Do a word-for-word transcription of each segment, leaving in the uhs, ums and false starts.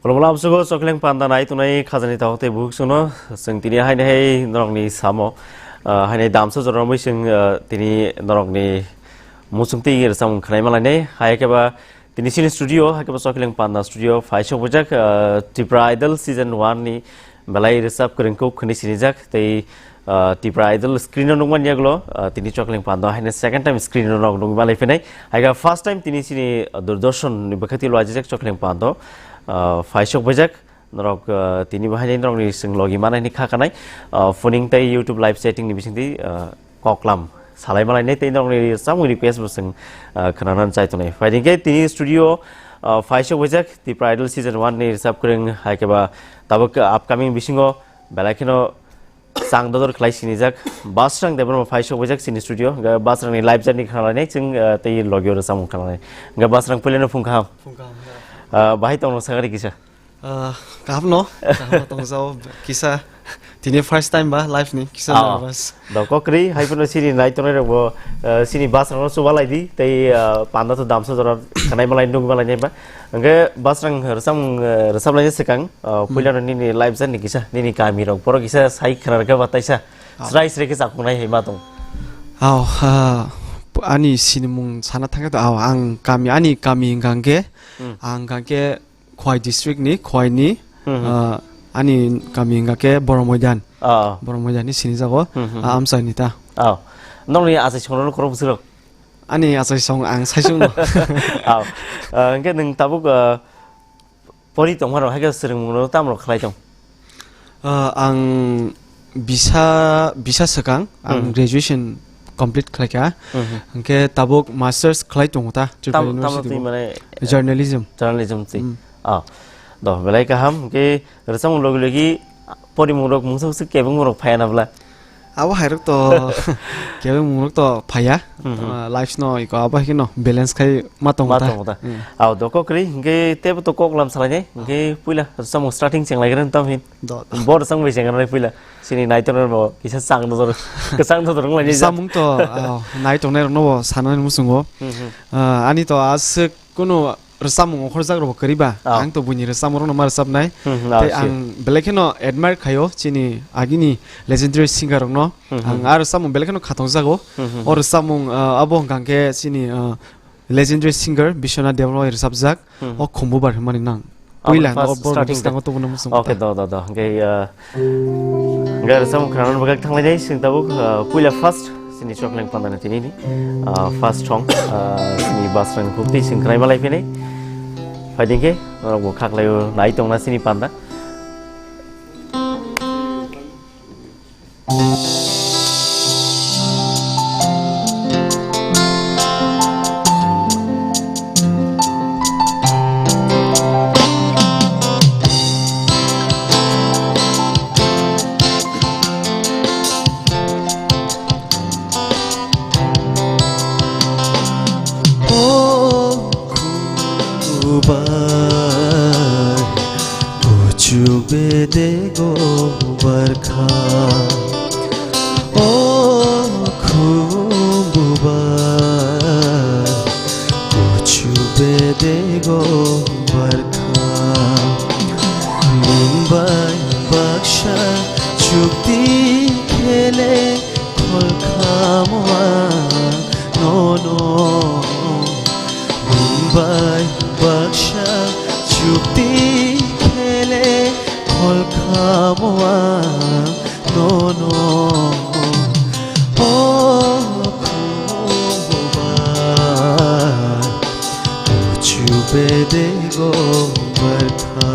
Kolomla amsugo Chokling Panda nai tongnai khajani tabuk tei buhuk songno chwng tini haini hai norokni samo, ah, haini damsa jorormwi chwng, ah, tini norokni muchung twi rwchapmung khwnai malainai. Hai khe ba tini chini studio, hai khe ba Chokling Panda studio phai sok bujak, ah, Tripura Idol season one ni belai rwchap kwrwng kuk hwnwi sinijak tei ah, Tripura Idol screen o nukmani yagulo, ah, tini Chokling Pando haino second time screen o nok nukmani phinai. Haikhe first time tini chini, ah, Doordarshan ni bwkhati lwajijak Chokling Pando, ah, phaisok bujak. Norok, ah, tini bo haino norokni chwng logi manani kha kanai, ah, phoning tei YouTube live chatting ni bisingtwi, ah, koklam salai malainai tei norokni samung request bo chwng, ah, khwnanani chai tongnai. Phaidi khe tini studio, ah, phaisok bujak Tripura Idol season one ni rwchap kwrwng haikhe ba tabuk upcoming bisingo belai kheno chang dodor khlai sinijak Basrang Debbarma phai sok bujak chini studio. Hwnkhe Basrang ni live journey khna lainai chwng, eh, tei logio rwchapmung khna lainai. Hwnkhe Basrang puilano phung kaham. Phung kaham, ya. Ah, bahai tongno sakari kisa. Ah, kaham no, kaham no tongjao kisa. Tini first time ba live ni kisa. Ah, nervous. Doko kri hai phano sini nai tongnai rok bo, eh, sini Basrang no chuba lai di tei, eh, panda to damsa jora khnai malai nung malai nai ba. Hwnkhe Basrang rwchapmung, eh, rwchap lainai swkang. Ah, puila no nini life journey kisa, nini kami rok, borok kisa sai khna rwkha ba taisa. Ah. Srai srai khe chakung nai hai ma tong. Aw, ah, ani sinimung sana thangkhe to, aw, ang kami, ani kami hwnkha hwnkhe, hmm, ang hwnkha hwnkhe Khowai district ni, Khowai ni, hmm, hmm, ah, ani kami hwnkha hwnkhe Borok Moidan. Ah. Borok Moidan ni sinijago, hmm, hmm, ah, hmm, amchai ni ta. Aw. Nokni achai songrok no khorok bwswk rok? Ani achai song ang sai song no. Aw. Ah, hwnkhe nwng tabuk, ah, Pori tongma rok hai khe swrwngmung rok tamo rok khlai tong? Ah, ang bisa, bisa swkang, ang, hmm, graduation complete khlai kha. Hmm, hmm. Hwnkhe tabuk masters khlai tongo ta, Tripura Tam-, tamo University twi bo. Mane, eh, journalism. Journalism twi. Hmm. Ah. Do, belai kaham. Hwnkhe rwchapmung logi logi porimung rok mungsa mungsa kebengmung rok phaiya na bwla? Abo hai rok to kebengmung rok to phaiya. Mhm. Ah, lives no iko abo hai kheno balance khai ma tongo ta. Ma tongo ta. Hmm. Aw, do kok kwrwi, hwnkhe tebo to kok lam salai nai, hwnkhe puila rwchapmung starting cheng lai gra tam hin. Do, do. Bo rwchapmung bai cheng gra puila. Chini naitok rok bo kisa chang dodor, kwchang dodor wng lai nai jak. Samung to, ah, naitok nai rok no bo sanani muchungo. Mhm. Ah, ani to aswk kunu rwchapmung okhorjak rokbo kwrwi ba. Oh. Ang to buini rwchapmung rokno ma rwchapnai. Hmm, hmm, tei ah, ang belai kheno admire khaio chini agini legendary singer rokno. Hmm, hmm. Ang a rwchapmung belai kheno khatokjago. Hmm, hmm. O rwchapmung, ah, abo hwnkha khe chini, ah, legendary singer Biswanath Debbarma bai rwchapjak. Hmm. O Khumbubar hwnmani nang. Puila ang first o borok starting bwskango tubuna muchung. Okay, do, do, do. Hwnkhe, uh, hwnkhe rwchapmung khwnanani bagwi thanglainai chwng tabuk, uh, puila first chini Chokling Pandani tinini, uh, first song, uh, chini Basrang Khukti chwng khwnai malai phinai. Phaidi khe norok bo khaklaio nai tongna chini panda. O Khumbubar, kuchuk bedego barkha. O Khumbubar, kuchuk bedego barkha. Nwng bai baksa chukti khele khol khamo ang nono. Nwng bai baksa chukti khele khol khamo ang nono. O Khumbubar, kuchuk bedego barkha.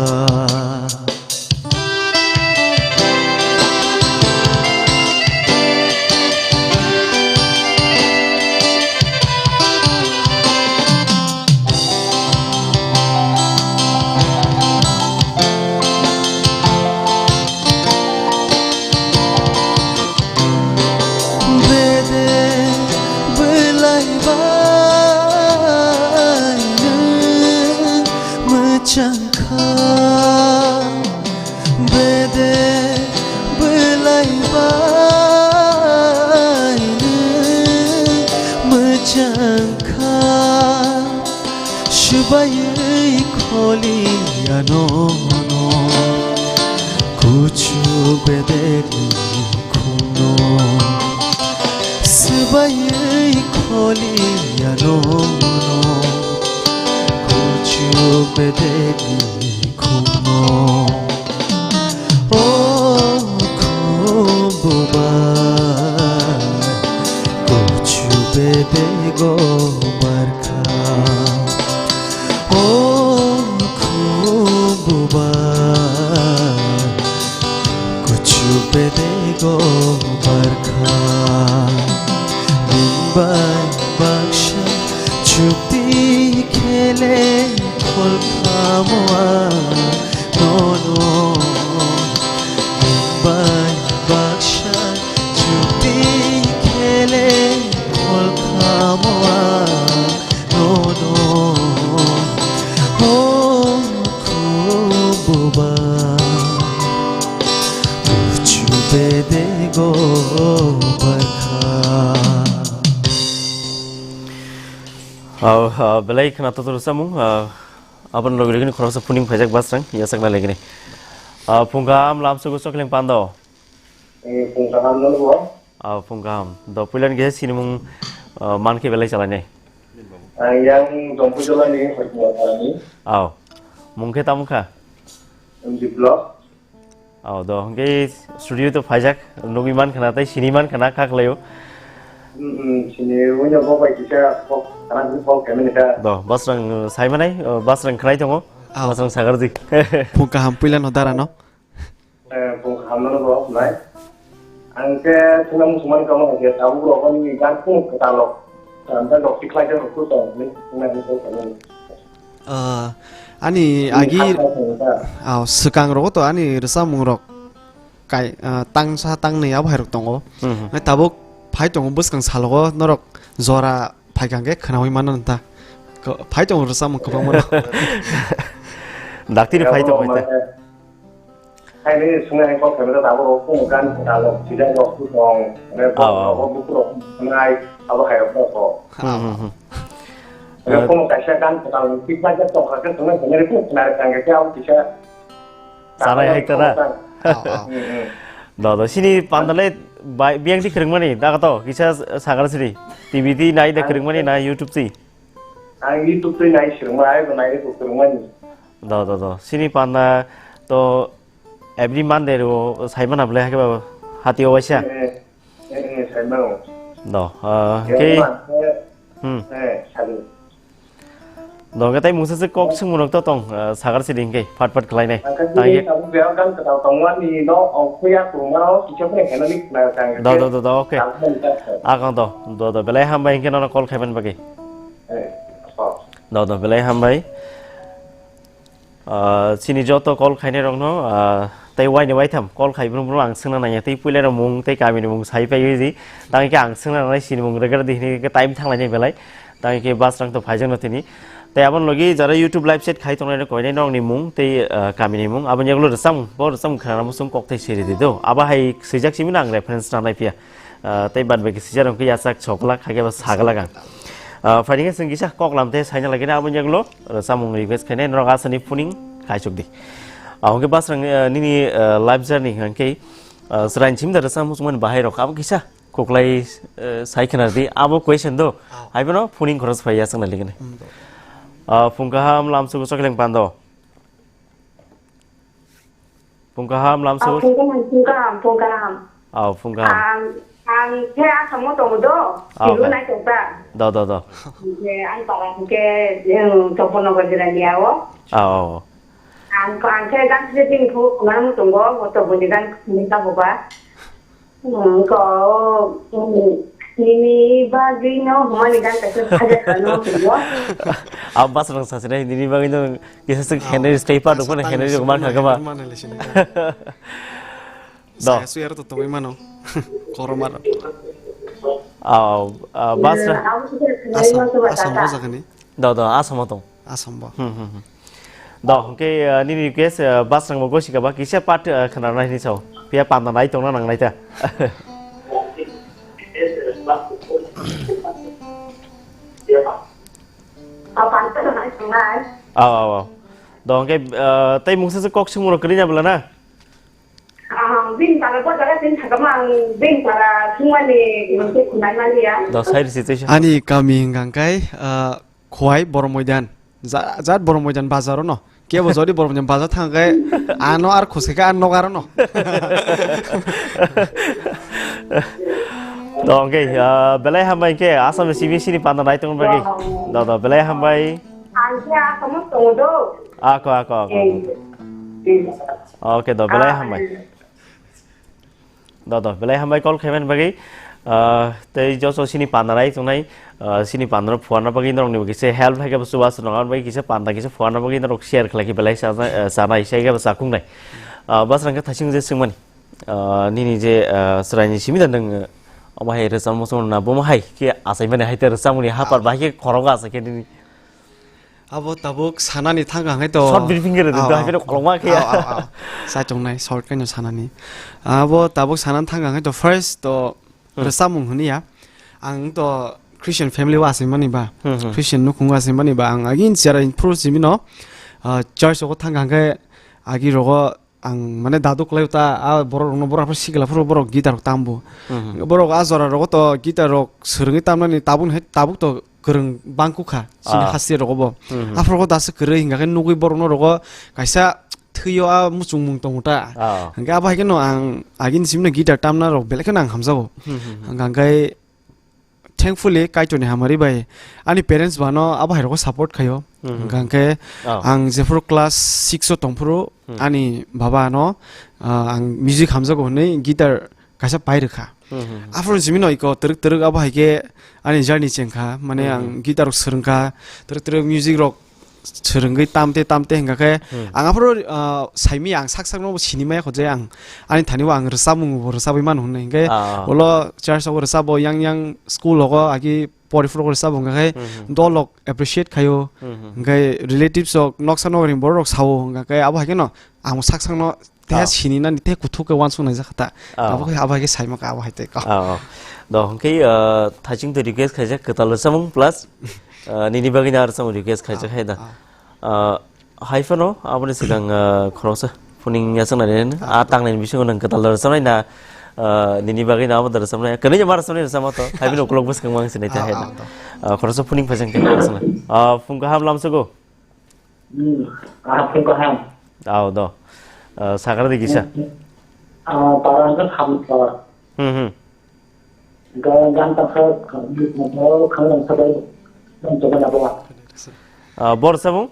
Baiwi kholi ano no, kuchu bedek ni khumno. Swbaiwi kholi ano no, kuchu bedek ni khumno. O khumbubai, kuchu bedego barkha. O khumbubai, kuchu bedego barkha. Bimbai baksa chukti khele khol khamoa. Nono bai baksa chukti khele khol khamoa. Nono o khumbubai, kuchu bedego barkha. Au, ah, belai khna tutur samung, ah, Aboni logi logi ni khoroksa phuning phaijak basrang, yachakna legini. Ah, phung kaham lamsugo chokling pando. Eh, phung kaham no bo. Ah, phung kaham. Do puilan ge sinimung, ah, mankhe belai chalainai. Ang yang Dompu Jola ni Hoitma Parani. Au. Mungkhe tamukha? M G Block. Oh, do, hwnkhe studio to phaijak, nugwi man khana, tei sini man khana, kha khlaio. Hmm, hmm, sini wngya bo bai kisa kok, khana kok kemini ta. Do, basrang, uh, sai manai, uh, basrang khnai tongo, oh. Basrang sagar di. Phung kaham puila no dara no. Eh, phung kaham no bo, nai. Ang khe swnam musulman kamo hai khe tabuk rok ani gan phung kwtal rok. Ang khe rok tikhlai khe rok tu tong, ni, ni, ni, ni, ni. Ah, ani agi, ah, swkang rogo to ani rwchapmung rok kai, ah, tangsa tangnwi abo hai rok tongo. Hmm, hmm. Nai tabuk phai tongo bwskang salogo norok jora phai kha hwnkhe khwnaui mano nta. Ko-, phai tongo rwchapmung kwbangma no. Daktino phai tongo ta. Haini swngnai kok khaimano tabuk rok phung gan kwtal rok sijak rok tong, mane, oh, oh, rok bukur rok nai abo hai rok kok. Hmm, hmm, hmm. Rok phung kaisa gan kwtal ni tikma jak tong kha khe swngnai swngnai rok phung khna rwkha hwnkhe abo kisa. Sanai hai tara. Oh, oh. Hmm, hmm. Do, do, sini pandale bai, biyang si khwrwngmani, da to, kisa sagar siri. T V di nai de khwrwngmani na YouTube si? Ang YouTube twi nai swrwngma, ai bo nai rw kwrwngmani. Do, do, do. Sini panda to every Monday ro saimana bwle hake ba hati o waisa. Eh, eh, eh, saimano. Do, ah, eh, ke, ma, eh, hmm. Eh, sadi. Do, ke tai mungsa se kok sing munok to tong, ah, sagar sidi hingke, phat phat khlai nai. Ang khe tang ye. Tabuk bia kan kwtal tongmani no, ong khuya tongmano, kisa phone khainani khna tang. Do, do, do, do, okay. Tabuk mani tak. Akang do, do, do, belai hambai hingke nono call khaiman bagwi. Eh, apa? Do, do, belai hambai. Ah, chini joto call khainai rokno, ah, tei waini waitham call khai brum brum ang swngna nangya, tei puila rok mung tei kami ni mung sai pai di. Tang khe ang swngna nangnai chini mung regar di hini khe time thanglainai belai. Tang khe bus rang to phaijakno tini. Tei aboni logi jara YouTube live chat khai tongnai rok koinai nokni mung tei, ah, kami ni mung. Aboni yagulo rwchapmung, bo rwchapmung khwnana muchung kok tei siri di do. Abo hai swijak simi no ang reference nanai phiya. Ah, tei bad baki sijar hwnkhe yachak soglak, hakhe bo saglak ang. Ah, phaini khe chwng kisa koklam tei saina lagina aboni yagulo, ah, chamung request khainai norok asani phuning kaichuk di. Ah, hwnkhe basrang, ah, nini, ah, life journey hwnkhe, ah, chwraini simi da rwchapmung chumani bahai rok abo kisa khuklai, ah, sai khna di abo question do. Oh. Haibono phuning khorok phai yachakna ligini. Hmm, do. Ah, phung kaham lamsugo chokling pando. Phung kaham lamsugo. Oh, phung kaham, phung kaham, phung kaham. Oh, phung kaham. Ang, ang khe Asamo tongo do. Oh, Silu nai tongta. Do, do, do. Khe ang para khe, em, Chopon Nagar jera ni ao. Oh, oh, oh. Ang, ang khe gan se ding phu, mana mu tongo, mo to buni gan ni ta boba. Hmm, ko, hmm, nini bagwi no humani gan kaisa sajak kha no, bo. Ang bus rang sasine, nini bagwi no kisa sik Henry stay pa dukmane Henry rok mar kha kama. Mana le sini. Do. Saya suyar to tongwi mano. Koromar. Ah, ah, bus rang. Asam, Asam o jaga ni. Do, do, Asam o tong. Asam bo. Hmm, hmm, hmm. Do, hwnkhe, ah, nini request, ah, bus rang bo gosi kaba kisa part, ah, khna nai hinwi sao. Phiya panda nai tongna nang nai ta. Aw, aw, aw. Do hwnkhe, ah, tei mungsa se kok swngmung rok kwrwi na bwla na? Ah, bini para bo jaga tini sakama ang bini para thwngmani mungsa khwnai mani ya. Do sai risi tei sa. Ani kami hwnkha khe, ah, Khowai Borok Moidan. Ja-, jat Borok Moidan bazar no. Kebo jodi Borok Moidan bazar thang khe ano ar khosai khe ano garo no. Do hwnkhe, ah, belai hambai khe Assam ni C B C ni panda nai tongmani bagwi. Do, do, belai hambai. Ang khe Assam o tongo do. Ako, ako, ako, ako. Eh, eh. Okay, do, belai hambai. Do, do, belai hambai call khaimani bagwi. Ah, tei joso sini panda nai tongnai, ah, sini panda no phuarna bagwi norokni bagwi se help hai khe bo chubachu nang bagwi kisa panda kisa phuarna bagwi norok share khlai khe belai chana, eh, chanai sai khe bo chakung nai. Ah, bwswk rang khe thaising je swngmani. Ah, nini je, ah, chwraini simi da nwng, eh, omo hai rwchapmung chwng na bomo hai khe achaimani hai tei rwchapmungni hapar bahai khe khorok achai khe nini. Abo tabuk sanani thang kha hwnkhe to. Short briefing khe rwdi, Aw, to aw. Hai phano kolokma khe. Aw, aw, aw. Sa tongnai, short khe no sanani. Abo tabuk sanani thang kha hwnkhe to first to Hmm. Rwchapmung hwnwi ya. Ang to Christian family o achaimani ba. Hmm, hmm. Christian nukhung o achaimani ba. Ang agin chera phuru simi no, ah, church o thang kha hwnkhe agi rogo ang mane dadu kwlai ta, a borok rokno borok aphuru sikla phuru borok guitar rok tambu. Mhm. Borok a jora rogo to guitar rok swrwngwi tamnani tabuk hai tabuk to kwrwng bangkukha sini Ah. Haste rogo bo. Mhm. Aphuru ko dasa kwrwi hingkha khe nugwi borokno rogo kaisa thwio a muchungmung tongo ta. Ah. Hingkhe abo hai kheno ang agini simino guitar tamna rok belai kheno ang hamjago. Mhm. Hingkha khe thankfully Kaitorni hamari bai ani parents bano abo hai rogo support khaio. Mhm. Hingkha khe Oh. ang jephuru class six o tongphuru Hmm. ani baba no, ah, ang music hamjago hwnwi guitar kaisa pai rwkha. Mhm. Aphuru simi no iko twrwk twrwk abo hai khe ani journey chengkha, mane Mhm. ang guitar rok swrwngkha, twrwk twrwk music rok swrwngwi tamte tamte hingkha khe Hmm. ang aphuru, ah, saimaya ang sak sakno bo sinimaya kho je ang ani thani o ang rwchapmung bo rwchapwi mano hwnwi hingkhe Ah. ulo church o rwchapbo yang yang school rogo agi poriphuru rwchapbo hingkha khe Mhm. dol rok appreciate khaio Mhm. hingkhe relatives rok noksa nokni borok rok sao hingkha khe abo hai kheno ang sak sakno Tei Ah. sini nani tei kuthuk khe uansuk naijak kha ta. Ah. Abo khe abo hai khe saima kha abo hai tei kok. Ah, ah. Do, hwnkhe, ah, thaising twi request khaijak kwtal rwchapmung plus, ah, nini bagwi no rwchapmung request khaijak Ah, hai da. ah. Ah, hai phano aboni swkang, ah, khoroksa phuning yachang nai nai. Ah, Ah, tang nai bisingo nang kwtal rwchapnai na, ah, nini bagwi no abo da rwchapnai. Kwrwi ma rwchapnai rwchapma to. Hai bini ukulok bwskang mang sinai ta Ah, hai na. ah, to. Ah, khoroksa phuning phaijak khe rwchapnai. Ah, phung kaham lamsugo. Hmm, ah, phung kaham. Aw, do. Ah, sakra di kisa. Ah, para ang kan ham, ah. Hmm, hmm. Ga-, gan tangsa, khang, khang, khang, khang, khang, khang, khang, khang, khang. Ah, bor samung?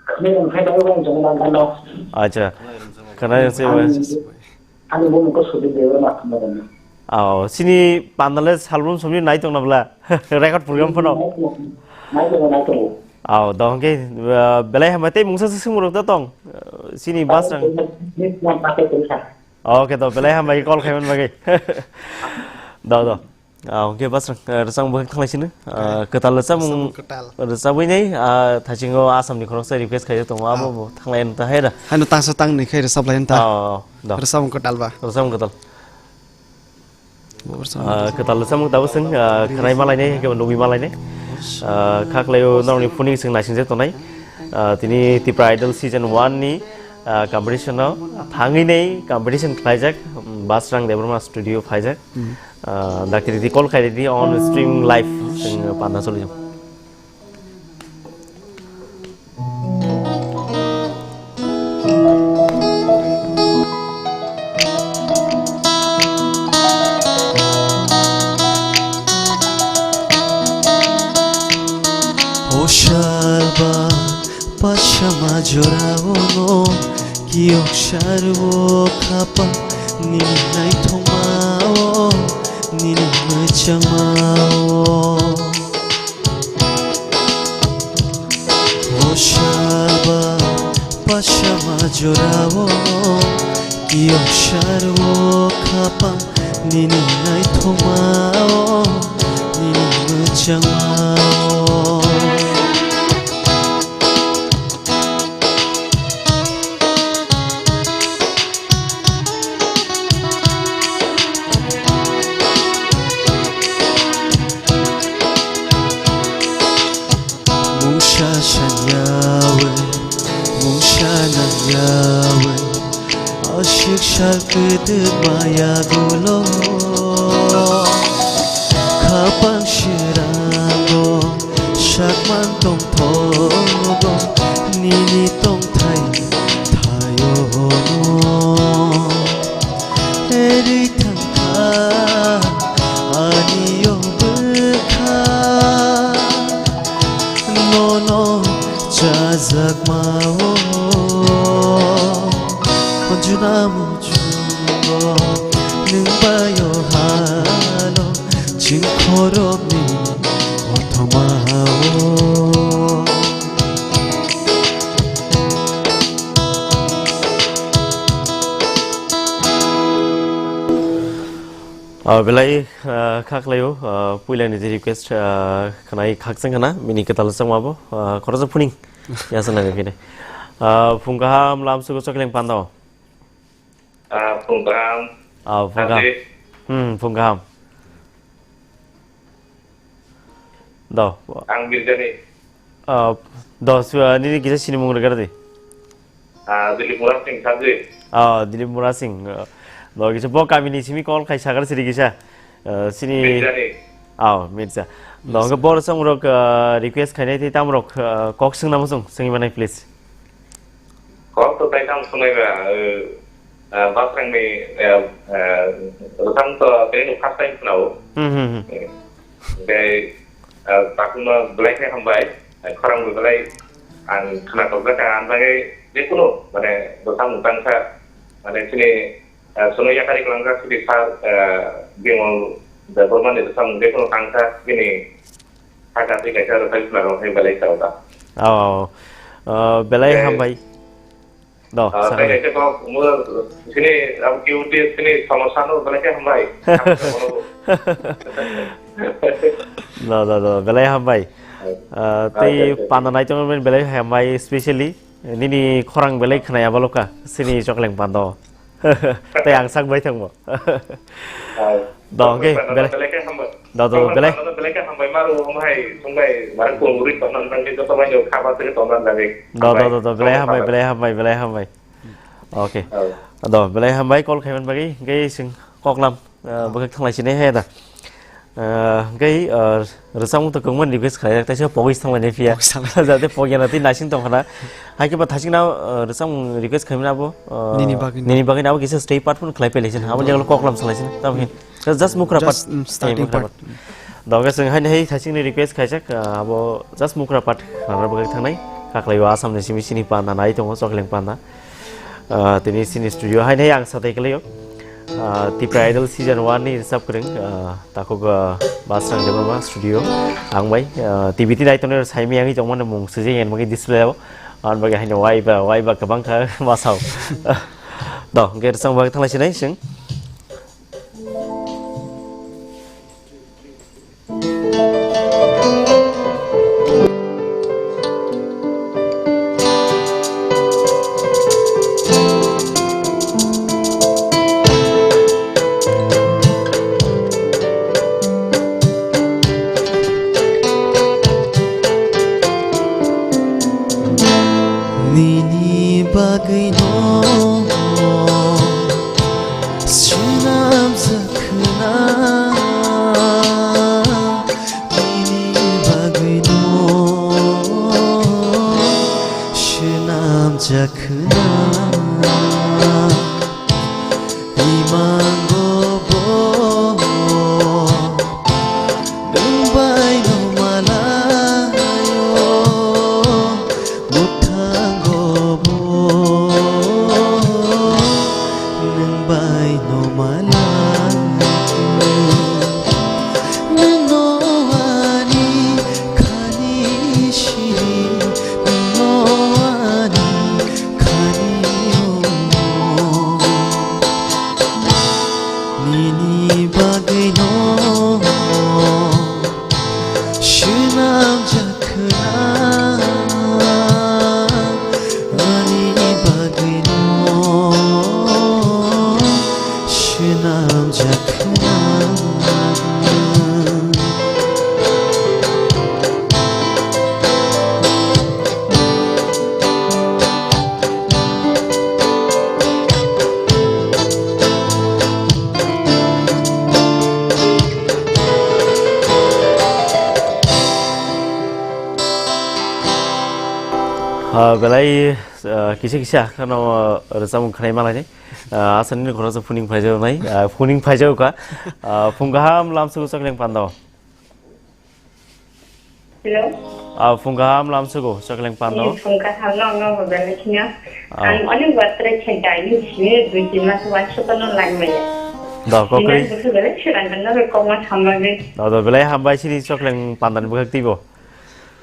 Khang, khang, khang, khang, khang, khang, khang. Acha. Khana yang se. Ani, ani bumung ko Sudip Debbarma khna dana. Aw, sini pandale salbrum somni nai tong na bla? Record program phano. Nai tong, nai tong. Aw, do hwnkhe, uh, belai hambai tei mungsa se swngmung rok da tong. Uh, sini bus rang. Ni, ni, ni, ni, ni, ni, ni. Okay, do belai hambai call khaiman bagwi. Do, do. Ah, hwnkhe bus rang, uh, rwchapmung bo thang lai sini. Uh, kwtal rwchapmung, Rwchapmung kwtal. Rwchapwi nai, uh, thaisingo Assam ni khoroksa request khaijak tongo, abo Ah. bo thang lai ta hai da. Haino tangsa tang ni khai rwchap lai ta. Oh, do. Rwchapmung kwtal ba. Rwchapmung kwtal. Bo rwchapmung Ah, kwtal rwchapmung tabuk chwng, ah, khwnai ma lainai, hwnkhe bo nugwi ma lainai. Ah, kha khlaio norokni phuning chwng naisingjak tongnai. Ah, tini Tipra Idol season one ni, ah, competition o thangwi nei competition khlaijak, um, Basrang Debbarma studio phaijak. Hmm. Ah, dakti ridi call khai ridi on streaming live chwng panda choli. O sharba pachama jorao no kiyok sarwo khapa nini naithokmao nini mwchangmao. O sharba pachama jorao kiyok sarwo khapa nini naithokmao nini mwchangmao. Sal kwdwkma yagulo khapang srango sakman tongthogo nini tongthai thayono. Erwi thangkha ani o bwkha nono chajakmao. Anjuna muchungo nwng bai o halo chwng khoroknwi kothomao. Ah, belai, ah, kha khlaio, ah, puilani je request, ah, khnai khakchang khna, bini kwtal changma bo, ah, khoroksa phuning yasa nangwi phine. Ah, phung kaham lamsugo Chokleng Panda o. Ah, phung kaham. Ah, phung kaham. Adi. Hmm, phung kaham. Do. Ang Birjani. Ah, do, su-, ah, nini kisa sinimung rwgwrdi. Ah, Dilip Murasing Sajwi. Ah, Dilip Murasing. Ah, do, kisa bo kamini simi call khai sagar siri kisa. Ah, sini Mirjani. Ah, Mirza. Do, hwnkhe bor songrok, ah, request khainai tei tamrok, ah, kok swngnamo chwng, swngwi manai, please. Kok to tai tam sunai ba, eh, eh, Basrang ni, eh, eh, rwchapmung to tei no first time khwnao. Hmm, hmm, hmm. Eh, tei, eh, takhukno belai khe hambai, eh, khorang bo belai ang khwnatok jakha, ang bagwi jekunu, mane, rwchapmung tangsa, mane, chini, eh, sono yakari kwlangjak sidi sir, eh, Bimal Debbarma ni rwchapmung jekunu tangsa, bini Hakha twi kaisa rwchapmung hai belai chao ta. Oh, oh. Uh, belai Eh, hambai. Do, uh, sakali. Tei kaisa kok, mo, sini, abo Q T, sini somosa no belai khe hambai. Do, do, do, belai hambai. Uh, tei panda nai tongmani belai hambai, specially nini khorang belai khnaya baloka, sini Chokleng Panda o. Tei ang sak bai thangbo. Hai. Do, hwnkhe, belai, belai khe hambai. Do, do, do, belai. Belai khe hambai, maru, omo hai, sungbai, barang kung uri tongna nang khe joto bai jo khaba se tongna nang khe. Do, do, do, do, belai hambai, belai hambai, belai hambai. Okay. Hai. Do, belai hambai, call khaiman bagwi, hwnkhe sing koklam, uh, bwkhak thanglai sinai hai da. Uh, hwnkhe, uh, rwchapmung to kwbangma request khlai, taisa pogwi thanglai nai phiya. Pogwi thanglai. Jate pogya na tei nasing tong khana. Hai khe ba thasing na, uh, rwchapmung request khaimani abo, uh, nini bagwi na. Nini bagwi na abo kisa stay part phun khlai pele sin. Abo jagalo koklam salai sin. Tamo hin. Just mukra part. Just, mm, starting part. Mukra part. Doga sing hai hai thasing ni request khaijak, uh, abo just mukra part. Nara bagwi thangnai. Khaklai o Assam ni simi sini panda nai tongo, Chokleng Panda. Ah, tini sini studio haino ang satai kalaio. Ah, Tipra Idol season one ni rwchap kwrwng, ah, takhuk, ah, Basrang Debbarma studio ang bai, ah, T V tini nai tongnai rok saimaya wngwi tongmani mung swijak yang bagwi display o. Ang bagwi haino waiba, waiba kwbang kha masao. Do, hwnkhe rwchapmung bagwi thanglai sinai chwng. Nini bagwino swnamjak khna, nini bagwino swnamjak khna. Imango bo nwng bai no malaio, mwthango bo nwng bai no malaio. Nwng no ani khani siri, nwng no ani Ah, belai, ah, kisa kisa kheno, ah, rwchapmung khwnai malaini. Ah, aswk nini khoroksa phuning phaijaknai, ah, phuning phaijakha. Ah, phung kaham lamsugo chokleng pando. Hello? Ah, phung kaham lamsugo chokleng pando. Phung kaham no, no, belai kheno. Ah. Ang onek batre khe dai ni sini dui tin mas wa soto no lang maya. Do, kokri. Ina busu belai sirang kan no kok ma samlagi. Do, do, belai hambai sini chokleng pandani bwkhak tibo.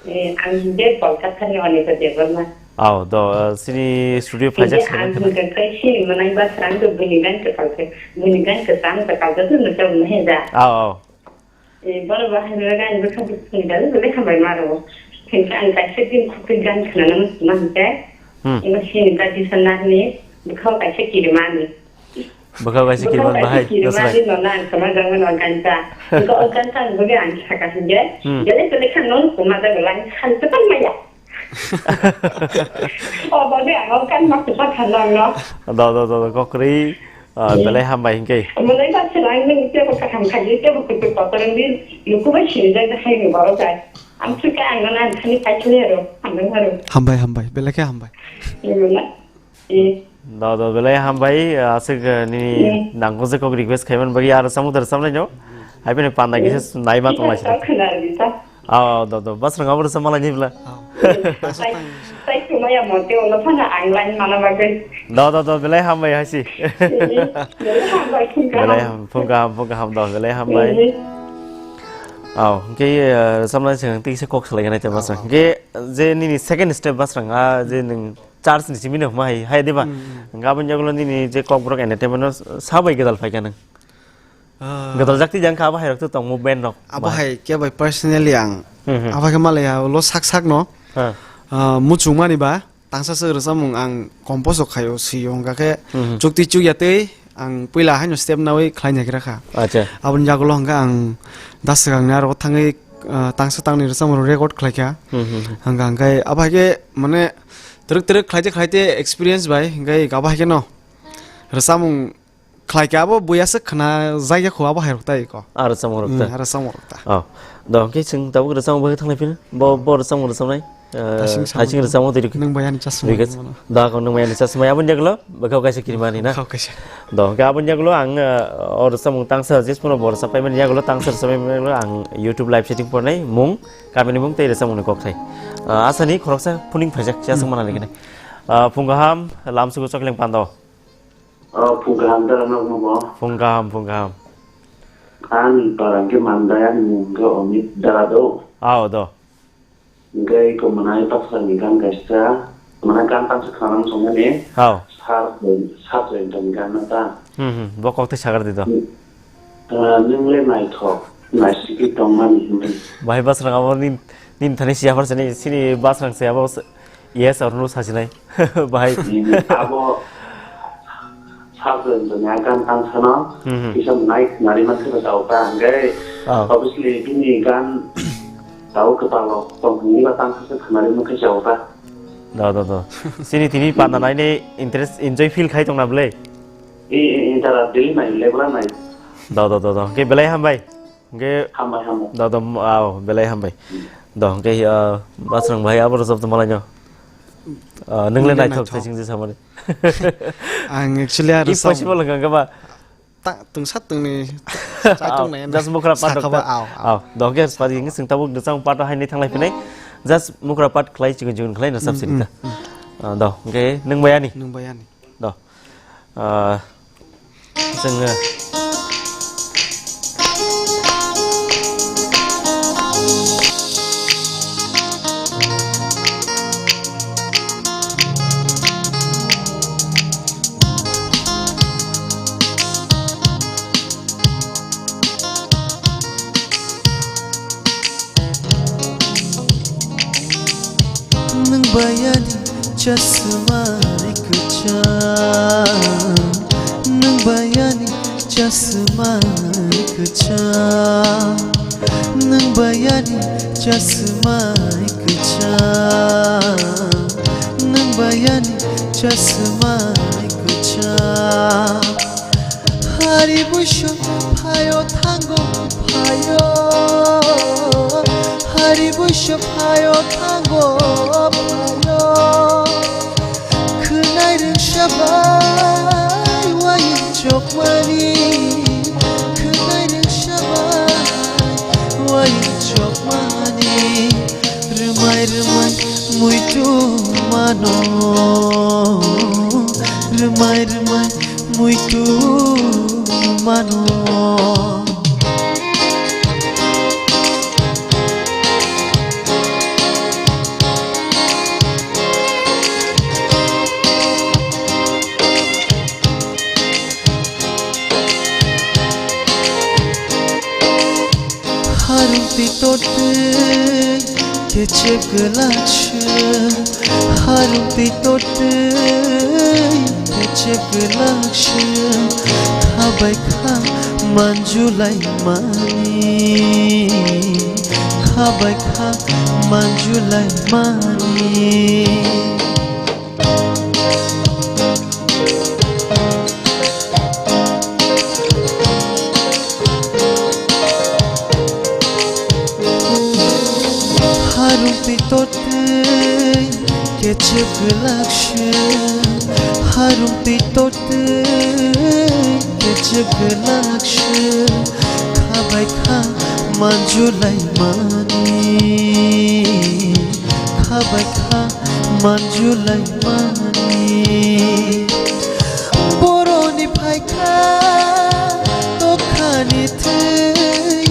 Eh, ang je Kolkata ni Onika Debbarma. Aw, do, eh, sini studio phaijak. Ang hingka kai sini manai ba srang do bini gan ke kalke, bini gan ke sang ke kalke tu nujak nahi ja. Aw, aw. Eh, boro bahai mela gan bwkha bwkha ni dal bele hambai maro. Hingka ang kaisa din khukui gan khana nang mang te. Hmm. Ino sini traditional ni bwkha kaisa kirimani. Bwkha kaisa kirman bahai, kirimani no na ang sama jangma no ganta. Ko ganta ni bole ang saka hinje. Hmm. Bele bele khan no kuma da bele ang khan tepan maya. O bole ang kan ma tepan khan no no. Do, do, do, do, kokri, ah, belai hambai hingke. Mulai ba se lang ni te ko kaham khaji te ko ko ko rang din. Luku ba sini jai da hai ni baro jai. Ang suka ang no na ang khani pai khani ro. Ang no ro. Hambai, hambai. Bele khe hambai. Ni no na. Eh. Do, do, belai hambai, aswk, eh, nini nangkukjak kok request khaiman bagwi aro samung tor samlaino. Hai phano panda kisa naima tonglai sita. Aw, do, do, basrang abo rwchap malai ni bla. Aw. Sai kumaya mote ono phana ang line mana bagwi. Do, do, do, belai hambai haisi. Eh, belai hambai phung kaham. Belai ham, phung kaham, phung kaham do, belai hambai. Eh. Aw, hingke, eh, samlai sing tisa kok salai ganai te basrang. Aw, aw. Hingke je nini second step basrang, ah, je nung church ni simi no huma hai, hai diba? Hmm, hmm. Hingke aboni yagulo nini je kokborok entertainment no sabai gedal phaikha nung? Ah. Gedal jak twi jang kha abo hai rok to tong movement rok. Abo hai khe bai personally ang. Hmm, hmm. Abo khe malaya ulo sak sak no. Ha. Ah, muchung mani ba tangsa se rwchapmung ang compose khaio sio hingka khe hmm, hmm, chukti chukya tei ang puila haino step nawi khlai nai kha. Acha. Aboni yagulo hingka ang da swkang ni aro thangwi, ah, tangsa tangni rwchapmung record khlai kha. Hmm, hmm, hmm. Hingka hingkai abo hai khe mane Twrwk twrwk khlaite khlaite experience bai, hingke gabo hai kheno rwchapmung khlaikhe abo buya se khna jakya khu abo hai rok tai ko. Ah, rwchapmung rok ta. Hmm, rwchapmung rok ta. Oh. Do, hingke chwng tabuk rwchapmung bai thanglai phino. Bo, bo rwchapmung rwchapnai. Eh, Thaising Thaising Samung. Rwchapmung twi rwkhe. Nwng bai ani chasma rwkhe. Mano. Da, ko nwng bai ani chasma. Aboni yagulo, bwkhao kaisa kirimani na. Bwkhao kaisa. Do, hingke aboni yagulo ang, eh, o rwchapmung tangsa jesphano bo rwchapmani yagulo, tangsa rwchapmani yagulo ang YouTube live setting pornai mung. Kamini mung tei rwchapmungni kokthai. Ah, asani khoroksa phuning phaijak, siya Hmm. swngmana liginai. Ah, phung kaham, lamsugo chokleng pando. Oh, phung kaham dara nokno bo. Phung kaham, phung kaham. Ani parang ke mandai, ani mung ke Omit dara do. Ao do. Hingke iko manai pasang ni gan kaisa, manai gan tangsa khanang songmani. Ao. Sar, sar join tong gan na ta. Hmm, hmm. Bo kokthai sagar di do. Hmm. Ah, nwng le naithok, naisigwi tongmani hinwi. Bahai basrang abo nin, nin thani siya phar sini, sini basrang se abo s-, yes or no sasinai. Bahai. Abo sakjani gan tang sano, Hmm, hmm. kisa nai nari man khe jao ta hingke. Ah. Obviously, bini gan tao kwpalo tong hwnwi ba tang khe khnari man khe jao ta. Do, do, do. Sini tini panda naini interest, enjoy feel khai tongna bwle? I, i, i, tara daily nai, regular nai. Do, do, do, do. Hingke belai hambai. Hingke Hambai, hambai. Do, do, ao, belai hambai. Hmm. Do, hingke, ah, basrang bahai abo rwchap tongma laino. Ah, nwng le Nwng le naithok naithok. Thaising je samani. Ang actually aro sam- Impossible hwnkha hwnkhe ba. Ta, tungsa tungni chai Ao, tong nai just mukra part sakha ba, dokta. Ao, ao. Ao, do hingke sari hingke chwng tabuk rwchapmung part o haini thanglai phinai. Just mukra part khlai chikon chikon khlai rwchap Hmm, sini hmm, ta. Hmm. Ah, do, hingke nwng bai ani. Nwng bai ani. Do. Ah, chwng, eh, Nwng bai ani chasma ri kwchang, nwng bai ani chasma ri kwchang, nwng bai ani chasma ri kwchang, nwng bai ani chasma ri kwchang. Hari buisu phaio thango phaio, hari buisu phaio thango phaio. Sabai wayung chokmani, khwnai rwng sabai wayung chokmani, rwmai rwmai muitu mano, rwmai rwmai muitu mano. Harung twi totwi kechep gwlak se, harung twi totwi kechep gwlak se, khabai kha manjulai mani, khabai kha manjulai mani. Harung twi totwi kechep gwlak se, harung twi totwi kechep gwlak se, khabai kha manjulai mani, khabai kha manjulai mani. Boroni phaikha tokhani thwi,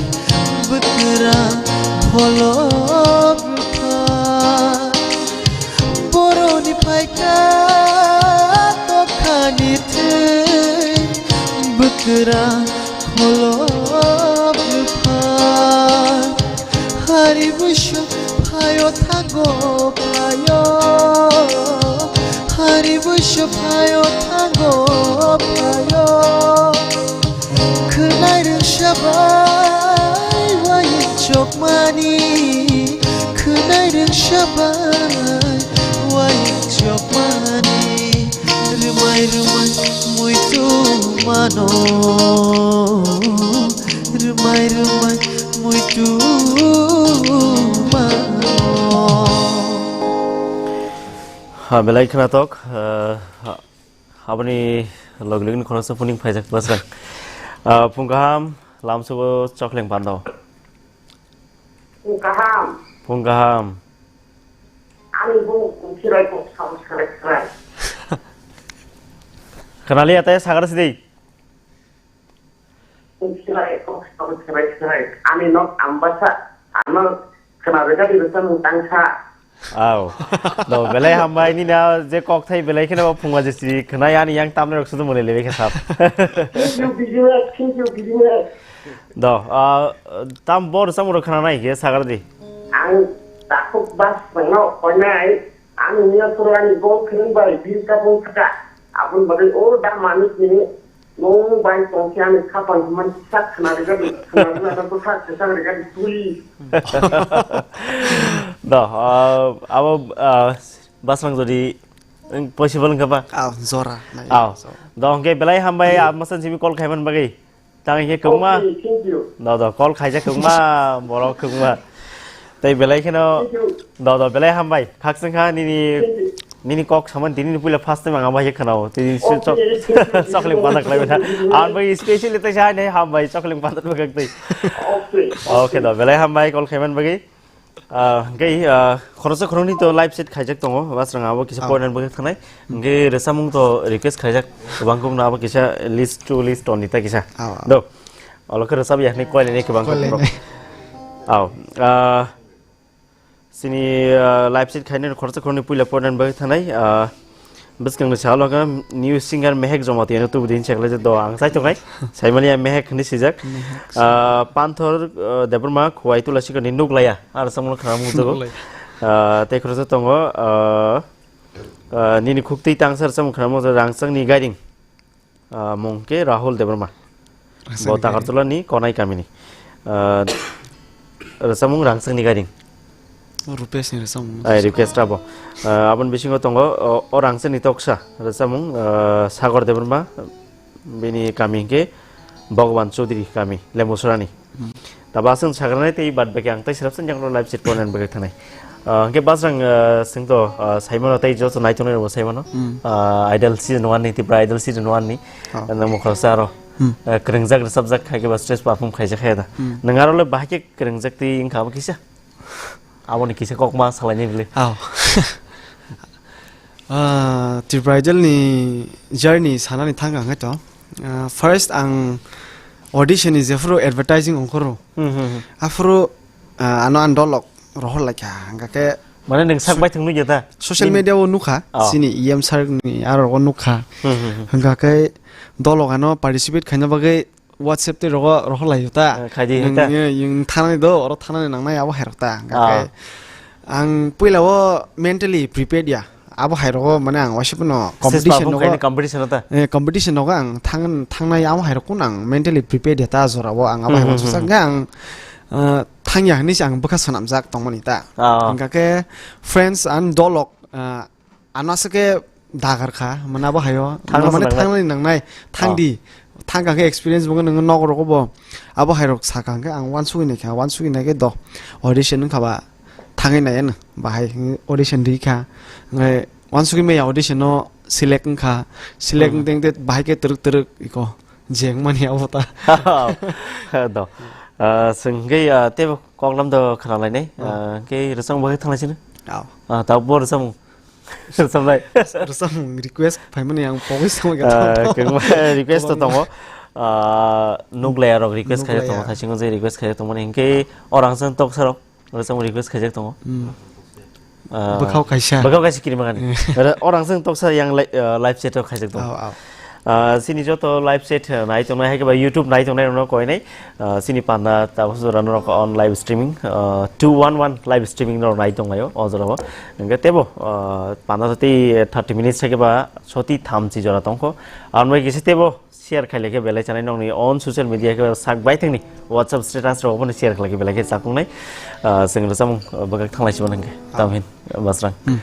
bwkra kholop rwkha. Boroni phaikha tokhani thwi, bwkra kholop rwkha. Hari buisu phaio thango phaio, hari buisu phaio thango phaio. Khwnai rwngsa bai wayung chokmani, khwnai rwngsa bai wayung chokmani, rwmai rwmai muitu mano, rwmai rwmai muitu mano. Ha, belai khwnathok, ah, ha, aboni logi logi khoroksa phuning phaijak basra. Ah, phung kaham, lamsogo chokleng pando. Phung kaham. Phung kaham. Ani bung kungsirai kok sam sarai sarai. Khanali atai sagar sidai. Kungsirai kok sam sarai sarai. Ani nok ambasa. Ano khna rega di resa mung tangsa. Aw. Do belai hambai ni na je kok thai belai kheno phungwa je si khna yani yang tamne rok sudu mole lebe khe sap. Thank you, business. Thank you, business. Do, ah, tam bor samung rok khna nai khe sagar di. Ang takhuk bas nangno koinai, ang niya pura ni bol kring bai bil ka bol ka. Abun bagai o da manus ni nong bai tong khe ani khapang man sak khna ri gadi, khna ri gadi, sak khna ri gadi tui. Do, ah, abo, ah, basrang jodi, possible wngkha ba? Ah, jora. Aw. Do, hwnkhe belai hambai, ah, masan simi call khaiman bagwi. Tang khe kwbangma. Okay, thank you. Do, do, call khaijak kwbangma, borok kwbangma. Tei belai kheno, thank you, do, do, belai hambai. Khakchang kha nini, thank you, nini kok saman tini ni puila first time ang bai khe khwnao. Tini se chok, okay, thank you, chokling panak lai bana. Ang bai specially tei sai nei hambai chokling panak bagak tei. Okay. Okay, do, belai hambai call khaiman bagwi. Ah, hwnkhe, ah, khoroksa khoroknwi to live set khaijak tongo, basrang abo kisa, ah, point and bagwi thanai. Hmm. Hwnkhe rwchapmung to request khaijak, kwbang kwbangno abo kisa list to list toni ta kisa. Ah, ah. Do, olo khe rwchap yakni koileni kwbang kwbang. Koileni. Aw, ah, chini, ah, live set khainani khoroksa khoroknwi puila point and bagwi thanai, ah, Bwskangni salo khe new singer Mehek Jamatia no tubu din chekle do ang sai tongnai. Saimani ya Mehek hinwi sijak. Mehek. Ah, Panthor, ah, Debbarma Khowai Tulasikani Nuklaiya. Ar samung khna mung jago. Nuklaiya. Ah, tei khoroksa tongo, ah, ah, nini khuktwi tangsa samung khna mung jago Rangchakni Gairing. Ah, mung khe Rahul Debbarma. Bo Rangchakni Gairing. Takartula ni Konai kamini. Ah, rwchapmung Rangchakni Gairing. Rupesh ni rwchapmung. Ai, request abo. Ah, aboni bisingo tongo, o, o Rangchakni toksa rwchapmung, ah, Sagar Debbarma, bini kami hwnkhe Bhagwan Chaudhary kami, Lembusurani. Hmm. Taba aswng sagranai tei bad baki ang tei sirapsa nyaklo live chat pornai bagwi thanai. Ah, hwnkhe Basrang, ah, swngto, ah, saimano tei joto naitongnai rokbo saimano. Hmm. Ah, Idol season one ni, Tripura Idol season one ni. Oh. Nang mokholsa aro. Hmm. Ah, kwrwngjak rwchapjak khai khe ba stage perform khaijak khai da. Hmm. Nang aro le bahai khe kwrwngjak twi wngkha abo kisa? Aboni kisa kokma salaini bwle. Oh. Ah, Tripura Idol ni journey sanani thang ang to. Ah, first ang audition ni jephuru advertising ongkhoro. Hmm, hmm, hmm. Aphuru, ah, ano ang dolok rohor laikha. Hwnkha khe mane nwng sak bai thwng nukya ta? Social media o nukha. Oh. Chini E M sir ni aro o nukha. Hmm, hmm, hmm. Hwnkha khe dolok ano participate khaina bagwi WhatsApp tei rogo rohor lai ta. Eh, khai di nwng, ta. Nwng, nwng thanani do, oro thanani nangnai abo hai rok ta. Hwnkha khe ang puila o mentally prepared ya. Abo hai rogo mane ang waisa phano stage competition perform nogo, khaina competition o ta. Eh, competition nogo ang thang, thangnai abo hai rok phano ang mentally prepared ya ta jora o ang abo hai Hmm, hmm, wansukjak hmm. Hwnkhe ang, eh, thangya hinwi se ang bwkha swnamjak tongmani ta. Ah. Hwnkha khe friends and dolok, eh, ano aswk khe dagar kha, mane abo haio. Thangna Mane nangnai. Thangnani nangnai, thang Ah. di. Thang kha khe experience bo nwng nok rogo bo. Abo hai rok sa kha hwnkhe ang wansugwi naikha, wansugwi naikhe do. Audition wngkha ba thangwi nai ano. Bahai audition ri kha. Hwnkhe wansugwi maya audition no select wngkha. Select Hmm. wngteng te bahai khe twrwk twrwk iko. Jeng mani abo ta. Do. Ah, swng hwnkhe, ah, teibo koklam do khna lainai. Hmm. Ah, hwnkhe rwchapmung bahai thang lai sini. Ao. Ah, tabo rwchapmung. Samlai. Rwchapmung request phaimani ang pogwi samwi ka Ah, tong. Kwbangma request to Kwbangma. Tongo. Ah, nuklai arok request khai Nuklai tongo, ya. Thaisingo je request khai tongmani hinkhe orang seng tok sarok rwchapmung request khaijak tongo. Hmm. Ah, bwkhao kaisa. Bwkhao kaisa kirima gani. Hmm. Ora orang seng tok sa yang li-, ah, live chat rok khaijak tongo. Ao, ao. Ah, chini joto live chat, ah, nai tongnai hai khe ba YouTube nai tongnai rokno koinai. Ah, chini panda tabuk jora norok on live streaming, ah, two one one live streaming norok nai tonglaio o jora o. Hingke tebo, ah, panda soti thirty minutes hai khe ba soti thamchi jora tongkho. Ang bai kisa tebo share khai lekhe belai chanai nokni on social media khe sak bai thengni WhatsApp status rok obono share khai lekhe belai khe chakung nai. Ah, chwng rwchapmung, ah, bwkhak thanglai sibon hingke. Ah. Tamhin, Basrang. Hmm.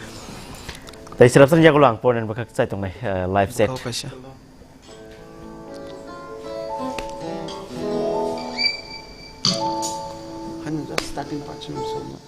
Tai sirapsan yagulo ang pornen bwkhak chai tongnai, ah, live chat. Bwkhao kaisa. Hanya just starting part sini semua.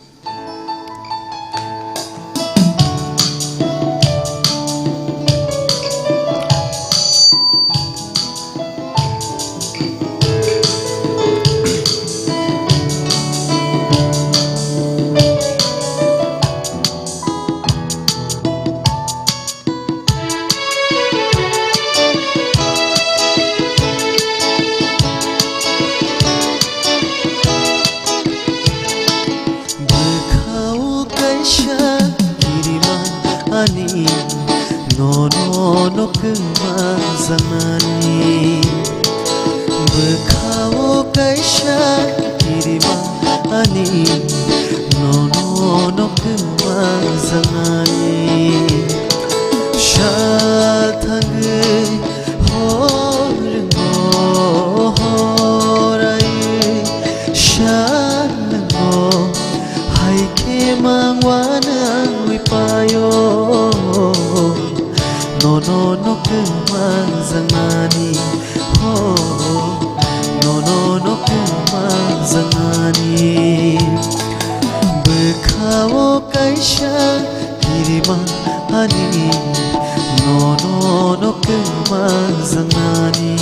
Bwkhao kaisa kirima ani nono no kwma janani. Bwkhao kaisa kirima ani nono no kwma janani. Sal thangwi hormo horai sal nangno hai khe mangwa nangwi paio. Nono no kwma janani. Ho, nono no kwma janani. Bwkhao kaisa kirima ani nono no kwma janani.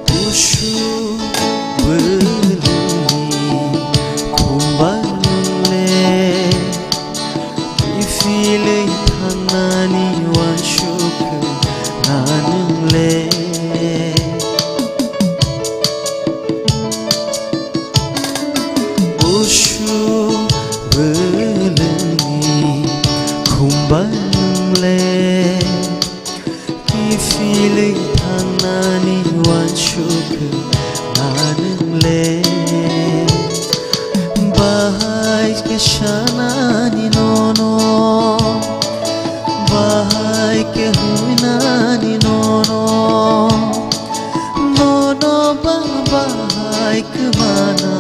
Busu bwlwngni khumba nwngle, kiphilwi thangnani uansuk na nwngle. Busu bwlwngni khumba nwngle, kiphilwi thangnani uansuk na nwngle. Bahai khe sanani nono, bahai khe hwnani nono, nono ba bahai khe mana,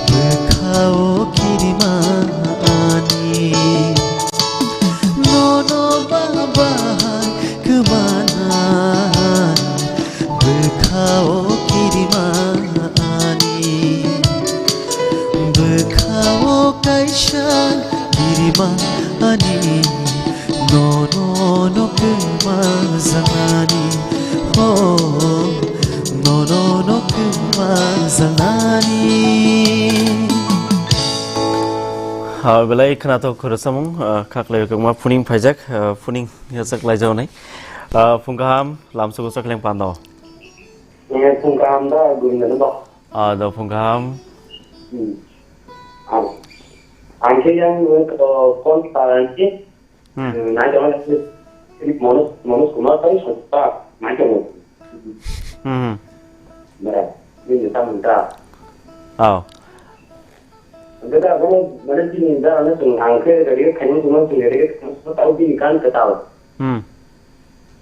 bwkhao kirima ani. Nono ba bahai khe mana, bwkhao kirima ani, bwkhao kaisa kirima ani, nono no kwma janani, ho, nono no kwma janani. Ha, belai khwnathok khoro samung, ah, khaklai kwma phuning phaijak, ah, phuning yachak laijaknai. Ah, phung kaham, lamsugo chakleng pando. Eh, phung kaham da, Govinda no ba? Ah, do phung kaham. Hmm. Ang, ang khe yang, eh, kon paranti. Hmm. Hmm, nai jama ni Manoj, Manoj Kumar tai sota, nai jama. Hmm. Bara, ni ta mun ta. Oh. Ang khe da, mane, mane, bini da, ang khe ready khaini, tuma, tini ready khaini, tau bini kan kwtal. Hmm.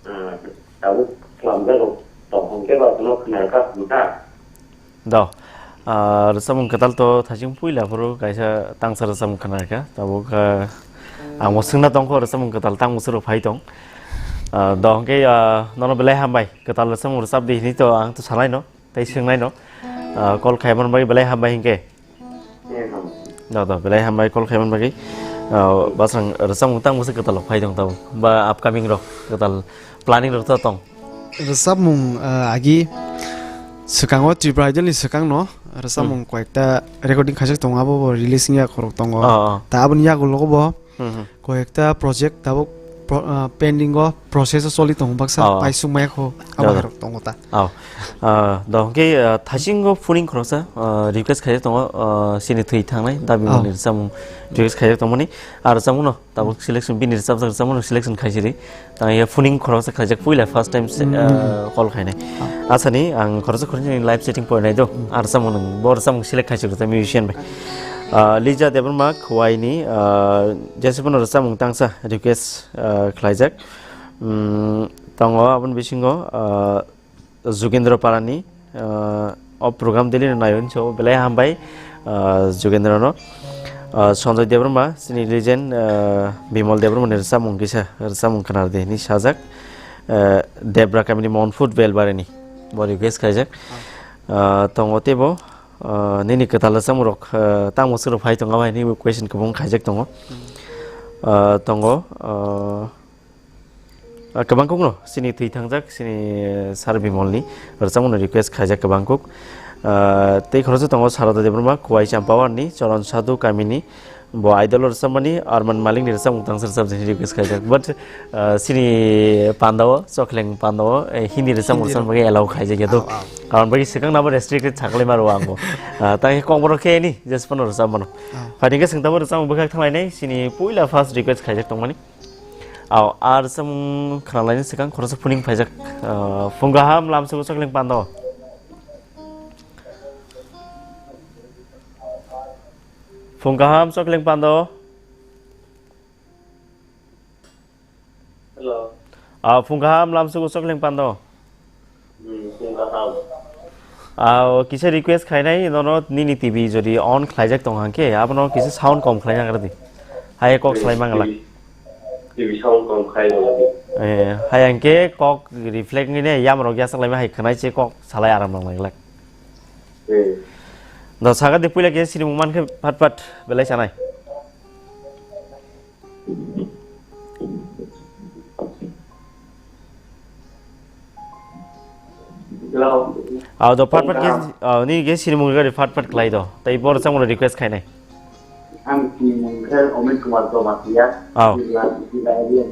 Ah, tabuk klamjago, tong hwn khe ba phano khna kha, khna. Do. Ah, rwchapmung kwtal to thaching puila phuru kaisa tangsa rwchapmung khna kha. Tabuk, ah, ang bo swngna tong kho, rwchapmung kwtal tang bwswk rok phai tong. Ah, do hwnkhe, ah, nono belai hambai, kwtal rwchapmung rwchap di hwnwi to ang to sanai no. Tei swngnai no, ah, call khaiman bai belai hambai hinkhe. Eh, hambai. Do, do, belai hambai call khaiman bagwi. Ah, basrang rwchapmung tang bwswk kwtal rok phai tong tabuk. Ba upcoming rok kwtal planning rok to tong. Rwchapmung, ah, agi swkango Tripura Idol ni swkang no rwchapmung Hmm. koyekta recording khaijak tongo, abo bo release wngya khorok tongo. Oh, oh. Ta aboni yagulo bo Hmm, hmm. Koyekta project tabuk pro-, ah, pending o process o choli tongo baksa Oh. paisuk maya kho abo Oh. hairok tongo ta. Oh. Ah, do hwnkhe, ah, thaisingo phuning khoroksa, ah, request khaijak tongo, ah, chini thwi thangnai Dabi Oh. Moni rwchapmung request khaijak tongmani. Ah, rwchapmung no tabuk selection bini rwchapjak rwchapmung no selection khaisiri. Tang ya phuning khoroksa khaijak puila first time se, Hmm. ah, call khainai. Ah. Asani ang khoroksa khoroksa ni live setting porinai do. Hmm. Ah, rwchapmung nung bo rwchapmung select khaisuk rwchap musician bai. Ah, Lija Debbarma Khowai ni, ah, Jesupano rwchapmung tangsa request, ah, khlaijak. Mm, tongo aboni bisingo, ah, Jugendra Parani, ah, o program daily no naio hinso belai hambai, ah, Jugendra no. Ah, Sanjoy Debbarma, chini legend, ah, Bimal Debbarma ni rwchapmung kisa, rwchapmung khnar de hinwi sajak. Ah, Debra kamini Monfut Belbari ni bo request khaijak. Ah, tongo teibo, ah, nini kwtal rwchapmung rok, ah, tamo swrwk phai tongo bai hinwi question kwbang khaijak tongo. Hmm. Ah, tongo, ah, ah, kwbang kuk no chini thwi thangjak chini Sir Bimal ni rwchapmung no request khaijak kwbang kuk. Ah, tei khoroksa tongo Sarada Debbarma, Khowai Champawar ni, Choron Sadhu kamini, bo Idol o rwchapmani, Arman Malik ni rwchapmung tangsa rwchap jani request khaijak. But, ah, chini pandao, Chokhleng pandao, eh, Hindi rwchapmung Hindi rwchapmung rok. Bagwi allow khaijak ya do. Ah, ah. Karon bagwi swkang nabo restricted saklai maro ang bo. Ah, tang khe kokborok khe ni, just phano rwchapmano. Ah. Phaidi khe swng tabo rwchapmung bwkhak thanglainai, chini puila first request khaijak tongmani. Aw, ar rwchapmung khnalaini swkang khoroksa phuning phaijak. Ah, phung kaham lamsugo Chokhleng pandao. Phung kaham Chokhleng pando. Hello. Ah, phung kaham lamsugo Chokhleng pando. Hmm, phung kaham. Ah, kisa request khainai nono nini T V jodi on khlaijak tong hangkhe abono kisa sound kom khlai nagra di. Hai kok Hmm, slai mangala. T V, T V sound kom khai nagra di. Eh, hai hangkhe kok reflect ni ne yam rok yasak lai ma hai khwnai che kok salai aram nang lai. Hmm. Da saga de puila ke sini mungman khe phat phat belai sanai. Hello. Aw do phat phat ke, Hello. Aw, ni ke sini mung gari phat phat khlai do. Tai bor samung request khainai. Ang sini mung khe Omit Kumar Jamatia. Aw. Jila, jila area.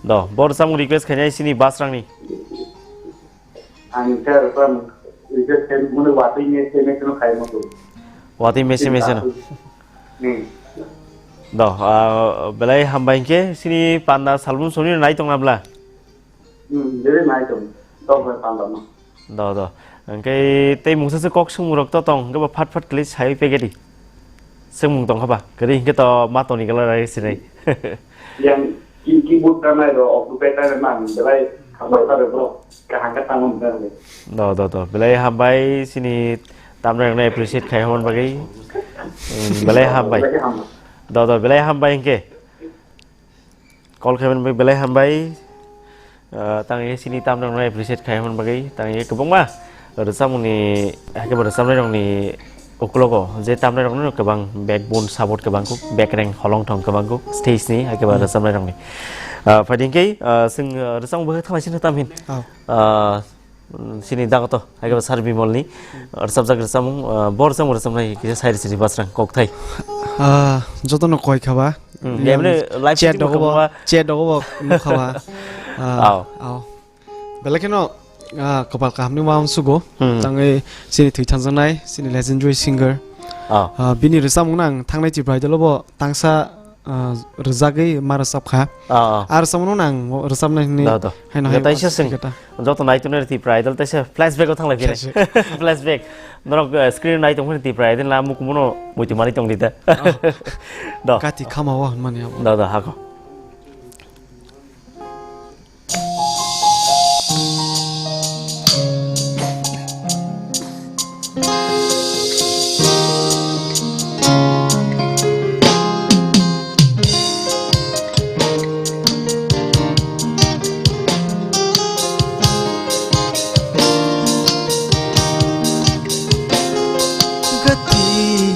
Do bor samung request khainai sini Basrang ni. Ang sir, kan, itu saya muna watui ni saya mesti nak kayak mau. Watui mesi mesi no. Hmm. Do, ah, belai hambai ke sini panda salbun soni nai tong nabla. Hmm, jadi nai tong. Tong panda no. Do, do. Hwnkhe tei mungsa se kok swngmung rok to tong, hwnkhe bo phat phat khlai sai pegedi. Swngmung tong kha ba? Kwrwi hwnkhe to ma toni gala rai sinai. Yang ki, keyboard tanai ro, ok, dupe tanai man, belai hambai tare bro. Kaham khe tamo mwnai. Do, do, do. Belai hambai sini tamrang no appreciate khai hwn bagwi. Hmm, belai hambai. Belai hambai. Do, do, belai hambai hwnkhe. Call khai man bagwi belai hambai. Ah, tang ye sini tamrang no appreciate khai hwn bagwi. Tang ye kwbangma rwchapmungni, hakhe bo rwchapnai rokni uklogo je tamnai rokno kwbang backbone support kwbang kuk, bekreng holong thong kwbang kuk stage ni, hakhe bo Hmm. rwchapnai rokni. Ah, phaidi hwnkhe, ah, chwng, ah, rwchapmung bai thanglaisino tam hin. Oh. Ah, mm, sini dagoto, hakhe bo Sir Bimol ni, ah, rwchapjak rwchapmung, ah, bo rwchapmung rwchapnai kisa sai rwchini basrang kokthai. Ah, jotono koi khaba. Hmm, Yang emne live chat shooting dogo bo bo, khaba. Chat dogo bo nukha ba. Ah, Aw. aw. Belai kheno, ah, kwpal kahamni ma wngsugo. Hmm. Tangwi chini thwi thanjaknai, chini legendary singer. Ah. Ah, bini rwchapmungno ang thangnai Tripura Idol-o bo tangsa, ah, rwjagwi ma rwchapkha. Ah, ah. A rwchapmungno ang rwchapnai hwnwi Da, da. haino Da, hai taisa uansuk swng. Kata. Joto naitongnai Tripura Idol taisa flashback-o thanglai phini. Flashback. Flashback. Norok, eh, screen-o naitung phini Tripura Idol na mukumono muitu manwi tongdi da. Ah. Da. Kati khama o hwnmani abo. Da, da, hako. Gati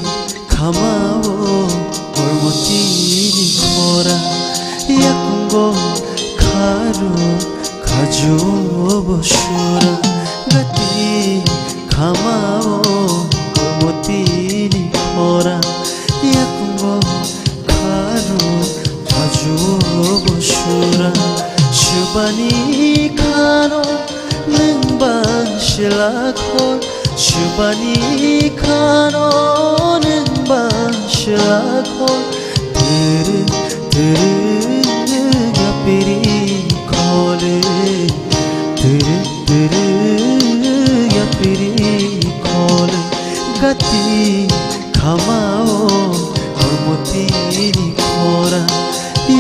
khamao kormotini khora, yakungo kharo khajo bo sura. Gati khamao kormotini khora, yakungo kharo khajo bo sura. Subani kharo nwng bang sila khor, subani khano nwng bang sila khor. Turu, turu, yapiri khole. Turu, turu, yapiri khole. Gati khamao, hormotini khora.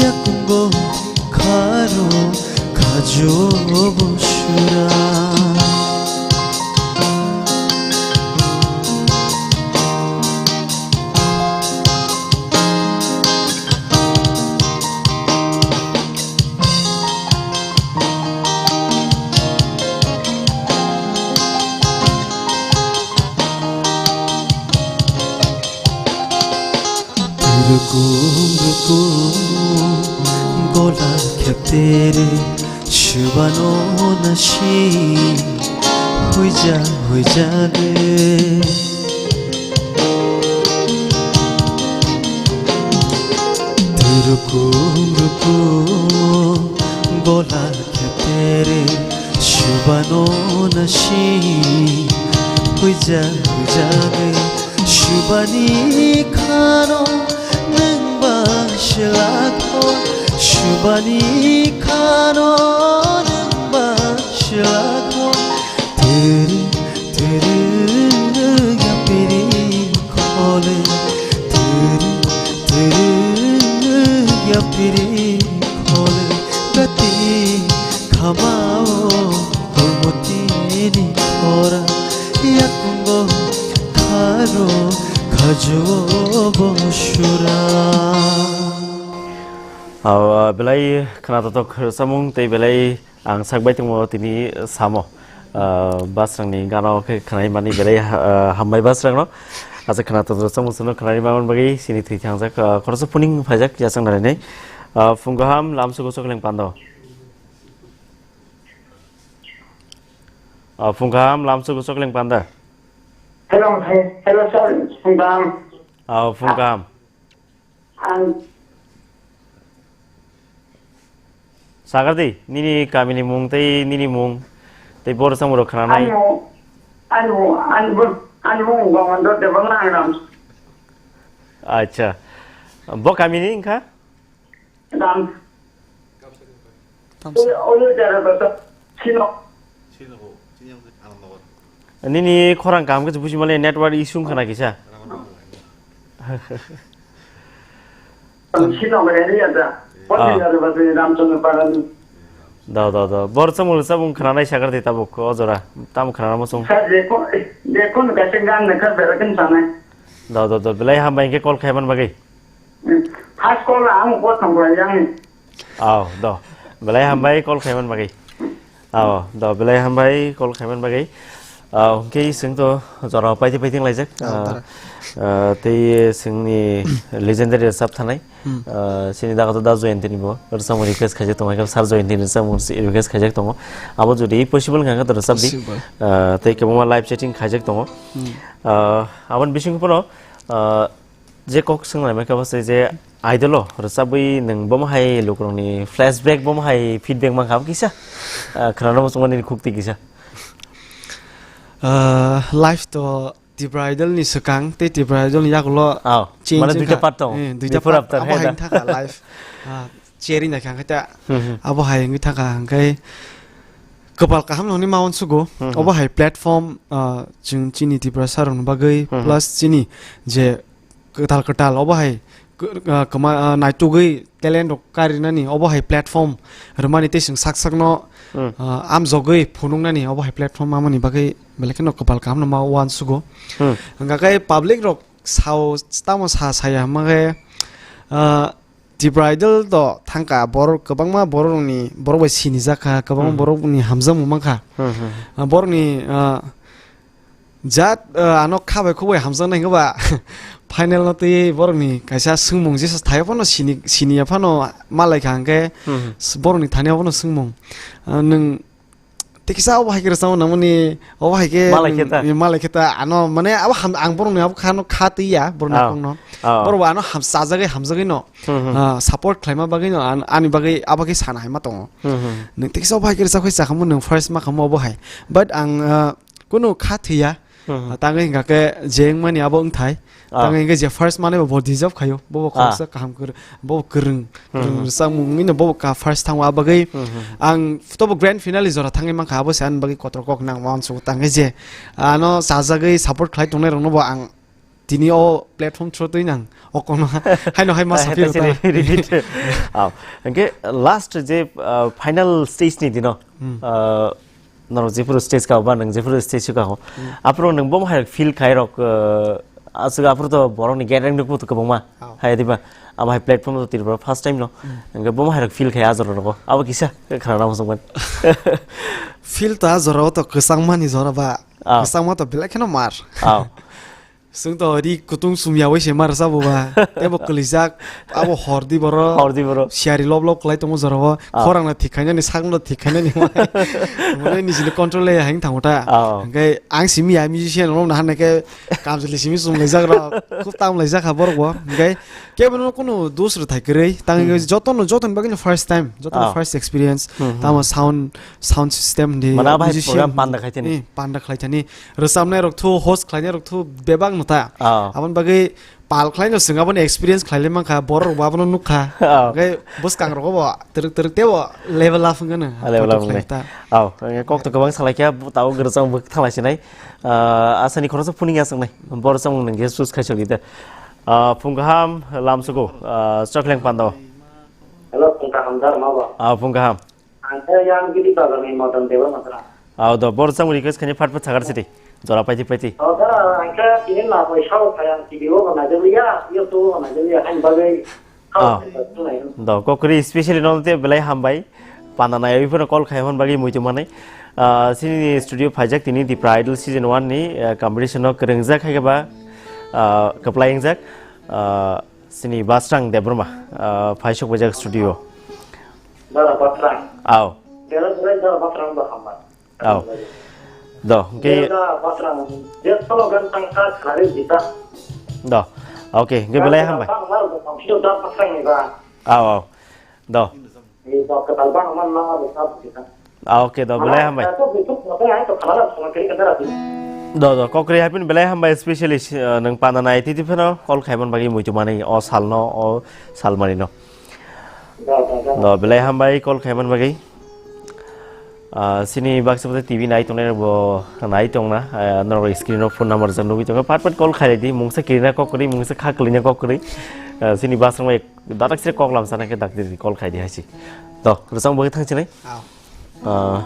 Yakungo kharo, khajo bo sura. Rukum rukum gola kheptere, subano nasi huija huija ge. Rukum rukum gola kheptere, subano nasi huija huija ge. Subani khano nwng bang sila khor, subani khano nwng bang sila khor. Turu, turu, yapiri khole. Turu, turu, yapiri khole. Gati khamao, hormotini khora. Yakungo kharo, khajo bo sura. Aw, belai khwnatotok samung tei belai Ang sak bai tongmo tini samo, ah, basrangni gana o khe khwnai mani belai, ah, hambai basrangno. Asa khwnatok rwchapmung chwngno khwnai manmani bagwi chini thwi thangjak, ah, khoroksa phuning phaijak yachang narinai. Ah, phung kaham lamsugo Chokling Pando. Ah, phung kaham lamsugo Chokling Pando. Hello, he-, hello sir, phung kaham. Ah, phung kaham. Ang Sagardi, nini kamini mung tei nini mung tei boro samung rok khwnanai. Ani mung, ani mung, ani mung, ani mung Gomendra Debbarma Hangram. Acha. Bo kamini wngkha? Dam. Tamsa. Oi, oi, jara bata. Sino. Sino ho, sini yang Anandnagar. Nini khorang kaham khe buji male network issue wngkha na kisa. Sino mare ya da. Ah. Poti ya da ba Ramchandra Parani. Da, da, da. Bor chamung chamung khranai sakar di tabuk o jora. Tam khranai mo chung. Sir, je ko, je ko kaisa gan ne kha bera kin sanai. Da, da, da. Belai hambai khe call khaiman bagwi. First call ang ko thang yang. Aw, do. Belai hambai call khaiman bagwi. Aw, do, belai hambai call khaiman bagwi. Aw, hwnkhe swng to jora paiti paiti laijak. Aw, ah, tara. Ah, tei swngni legendary rwchap thanai. Hmm. Ah, sini daga to da Joyantini bo. Rwchapmung request khaijak tongo, Sir Joyantini rwchapmung request khaijak tongo. Abo jodi possible wngkha khe to rwchap di. Possible. Ah, tei kwbangma live chatting khaijak tongo. Hmm. Ah, aboni bising phano, ah, je kok swngnai mai khe bo se je idol o rwchabwi nwng bomo hai lukurokni flashback, bomo hai feedback mankha, abo kisa, ah, khwnana muchungma nini khukti kisa. Ah, life to Tipra Idol ni swkang tei Tipra Idol ni yagulo. Aw, change mane duita wngkha. Part tongo. Eh, duita Before part, after, abo hai hai da. Wngkha life. Ah, cherry naikha khe ta. Hmm, hmm. Abo hai wngwi thangkha hwnkhe kwpal kaham noni ma uansugo. Hmm, hmm. Obo hai platform, ah, chwng chini Tiprasa rokni bagwi, hmm, hmm, plus chini je kwtal kwtal obo hai k-, ah, kwma, ah, naitugwi talent rok karinani obo hai platform rwmani tei chwng sak sakno, hmm, ah, amjogwi phunuknani obo hai platform mamani bagwi belai kheno kwpal kaham no ma uansugo. Hmm. Hwnkha khe public rok sao tamo sa saya hwnkha khe, ah, Tipra Idol do thangka borok kwbangma borok rokni borok bai sinijak kha, kwbangma, hmm, borok ni hamjakmung mankha. Hmm, hmm. Ah, borok ni, ah, jat, ah, ano kha bai khuk bai hamjaknai hwnkhe ba final no twi borok ni kaisa swngmung jesa thai phano sini, siniya phano malai kha hwnkhe, hmm, hmm, s-, borok ni thani phano swngmung. Ah, nwng Tei kisa obo hai khe rwchapmung nangmani, obo hai khe, malai khe ta. Mm, malai khe ta, ano, mane, abo ham-, ang borokni abo khano kha twi ya, borokni, ah, kokno. Ah. Borok bo ano ham-, chajagwi, hamjagwi no, hmm, hmm, ah, support khlaima bagwi no, an-, ani bagwi abo khe sana hai ma tongo. Hmm, hmm. Nwng tei kisa obo hai khe rwchap khai chakhamu, nwng first ma khamu obo hai. But ang, ah, kunu kha thwi ya, hmm, hmm, ah, tangwi hwnkha khe je wngmani abo wngthai. Ah. Tangwi hwnkhe je first manwi bo deserve khaio, bobo, ah, khoroksa kaham kwrw-, bobo kwrwng, hmm, kwrwng, hmm, rwchapmung wngwi no bobo ka first thango, abagwi, hmm, hmm, ang tobo grand finale jora thangwi mankha, abo se ani bagwi kotor kok nang uansugo tangwi je ano chajagwi support khlai tongnai rokno bo ang tini o platform through twi nang o kokno haino hai ma saphi rwta. Aw, hwnkhe last je, ah, final stage ni dino, hmm, ah, norok jephuru stage ka ba nwng jephuru stage ka ho. Hmm. Aphuru nwng bomo hai feel khai rok, eh, aswk aphuru to borok ni gathering rok to kwbangma. Oh. Hai diba? Abo hai platform to Tripura first time no. Hmm. Hwnkhe bomo hai rok feel khai a jora rogo. Abo kisa khana nang songman. Feel to a jora o to kwchangma ni jora ba. Oh. Kwchangma to belai kheno mar. Oh. Chwng to ri kutung chumya bai se mar sa bo ba. Tebo kwlijak, abo hor di boro. Hor di boro. Siyari lob lob kwlai tongo jora o. Ah. Khorang no thik khainani, sak no thik khainani. Mane nijini control le haing thango ta. Ah. Hwnkhe ang simi ya musician rok no hanne khe kamjili simi chum laijak rok. Khub tam laijak kha borok bo. Hwnkhe kebo no kunu dos rwthai kwrwi. Tang, hmm, joto no, joto ni bagwi no first time, joto no, ah, first experience. Hmm, hmm. Tamo sound, sound system di. Mana bai musician program panda khai thani. Eh, panda khlai thani. Rwchapnai rok thu, host khlainai rok thu bebak no ta. Ah. Aboni bagwi pal khlai no chwng aboni experience khlai le mankha, borok rok bo abono nukha. Ah. Hwnkhe bwskang rogo bo twrwk twrwk tebo level up wngkha no. Ah, level up khlai wngkha. Ta. Aw, kok to kwbang salai khe, tabuk rwchapmung bo thalai sinai. Ah, asani khoroksa phuning ya swngnai. Bo rwchapmung nwng khe choose khai sogwi de. Ah, phung kaham lamsugo, ah, Chokleng Pando. Hello, phung kaham dar ma ba? Ah, phung kaham. Ang khe yang Giri Bazar ni Madan Debbarma sra. Aw, do, bo rwchapmung request khaini phat phat sakar sidi. Jora paiti paiti. O da, ang khe tini na poi sao thai ang T V o bo naijak liya, YouTube o bo naijak liya, haini bagwi. Ah. Do, kokri specially no te belai hambai. Panda nai phano call khai hon bagwi muitu manai. Ah, sini studio phaijak tini Tipra Idol season one ni, ah, competition no kwrwngjak hai ba, ah, kwplai wngjak. Ah, sini Basrang Debbarma, ah, phaisok bajak studio. Dara Basrang. Aw. Dara, dara, dara Basrang ba hambai. Aw. Do, hwnkhe do. Okay, hwnkhe belai hambai. Aw, aw. Do. Ah, okay, do, belai hambai. Do, do, kokri haipin belai hambai, specially, uh, nwng panda nai titi phano call khaiman bagwi muitu mani o salno, o salmani no. Do, belai hambai call khaiman bagwi. Ah, chini baksa baksa T V nai tongnai rok bo nai tongna, ah, norok screen o phone number rijak nugwi tongo. Pat pat call khailai di, mungsa kirina kok kwrwi, mungsa kha kwlwina kok kwrwi. Ah, chini basrang bai darak sire kok lam sana khe dak di call khai di hai si. To, rwchapmung bagwi thang chinai. Aw. Ah.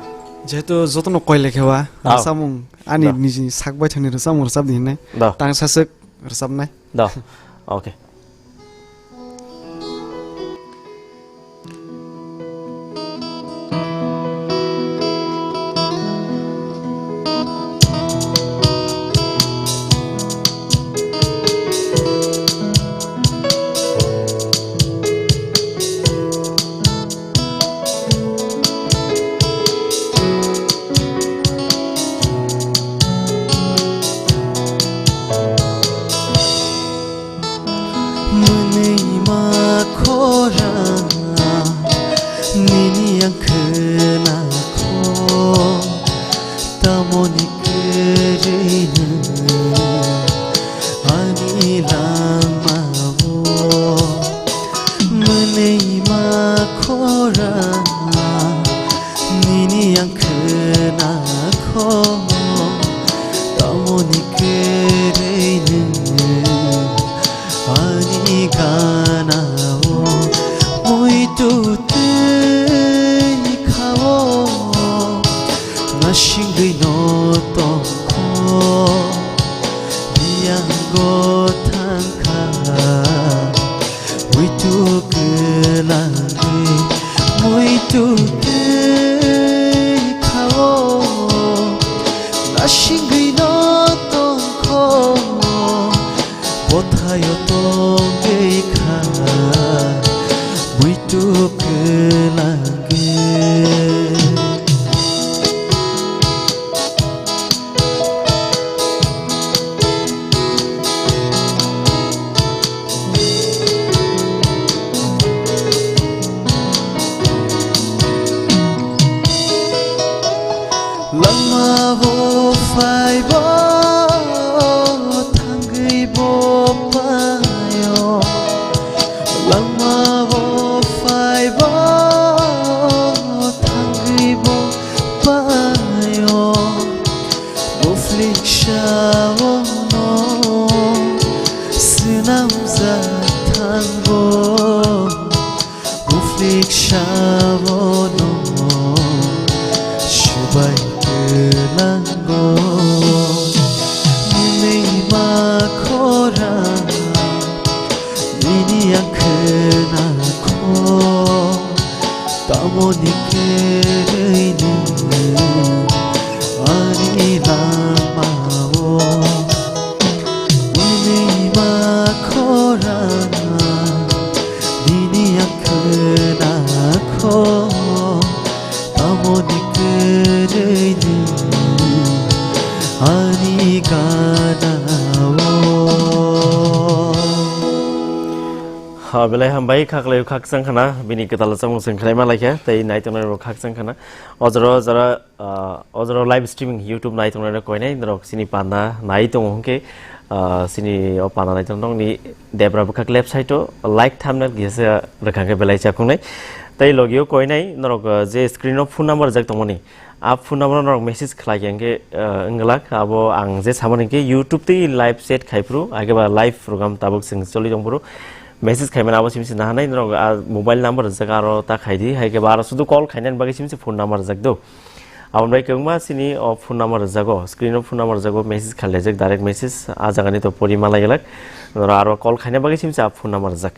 Jehetu jotono koi lekhe wa, Aw. Rwchapmung ani Da. Niji sak bai thani rwchapmung rwchap di hinai. Da. Tang saswk rwchapnai. Da. Okay. Mwnwi ma khorang nini ang khna kho, tamoni kwrwi nwng ani lama-o. Mwnwi ma khorang nini ang khna kho, tamoni kwrwi nwng ani gana-o muitu twi kha-o, nasingwi no tong kho, biyango thang kha. Muitu kwlangwi, muitu twi kha-o, nasingwi no tong kho, bothayo tongwi kha, muitu kwlangwi. Lama bo phai bo thangwi bo paio. Lama bo phai bo thangwi bo paio. Buflik saono swnamjak thango. Buflik saono swbai kwlango. Nini ma khorang, nini ang khna kho. Tamoni kwrwi nwng ani lama-o. Hwnwi ma khorang nini ang khna kho, tamoni kwrwi nwng ani gana-o. Ha, belai hambai, khaklai khakchang khana, bini kwtal chamung chwng khlai ma laikha, tei naitongnai rok khakchang khana. Ojoro jora, ah, ojoro live streaming YouTube naitongnai rok koinai, norok chini panda nai tongo hwnkhe, ah, chini o panda naitongnai nokni debra bwkhak left side o like thumbnail kisa rwkha hwnkhe belai chakhungnai. Tei logio koinai norok, ah, je screen o phone number rijak tongmani, a phone number o norok message khlai khe hwnkhe, ah, wngwlak. Abo ang je samani hwnkhe YouTube tei live chat khai phuru, haikhe ba live program tabuk chwng choli tong phuru. Message khaimani abo simi se nahanai norok a mobile number rijak aro ta khaidi, hai khe ba aro sudu call khainani bagwi simi se phone number rijak do. Aboni bai kwbangma sini o phone number rijago, screen o phone number rijago, message khailajak, direct message, a jagani to pori malai glak. Norok aro call khaina bagwi simi se a phone number rijak.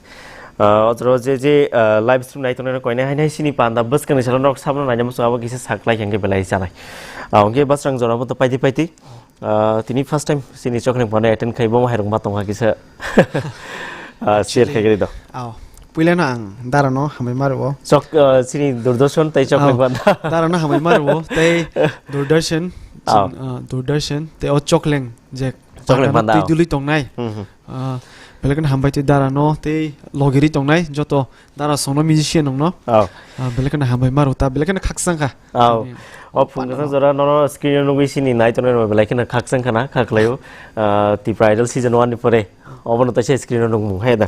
Ah, ojoro je je, ah, live stream nai tongnai rok koinai hai nai sini panda bwskangni salo norok sabno naina muchung abo kisa saklai khe belai chanai. Ah, hwnkhe basrang jora bo to paidi paidi. Ah, tini first time chini Chokleng Panda attend khai, bo hai rok ma tongkha kisa, ah, share khai gari do. Aw, puila no ang dara no hambai ma rwo. Chok, ah, chini Doordarshan tei Chokleng Panda. Dara no hambai ma rwo, tei Doordarshan, Aw. Chin, ah, Doordarshan, tei o Chokleng je Chokleng Panda Panda, twi aw. Dului tongnai. Hmm, hmm. Ah, Belai kheno hambai tei dara no tei logiri tongnai joto dara songno musician nongno. Oh. Ah, belai kheno hambai maro ta, belai kheno khakchang kha. Oh. Ani O phung khakchang jora nono screen o nugwi sini nai tongnai rok belai kheno khakchang khana, khaklaio. Ah, Tipra Idol season one ni pore. Obono taisa screen o nukmung hai da.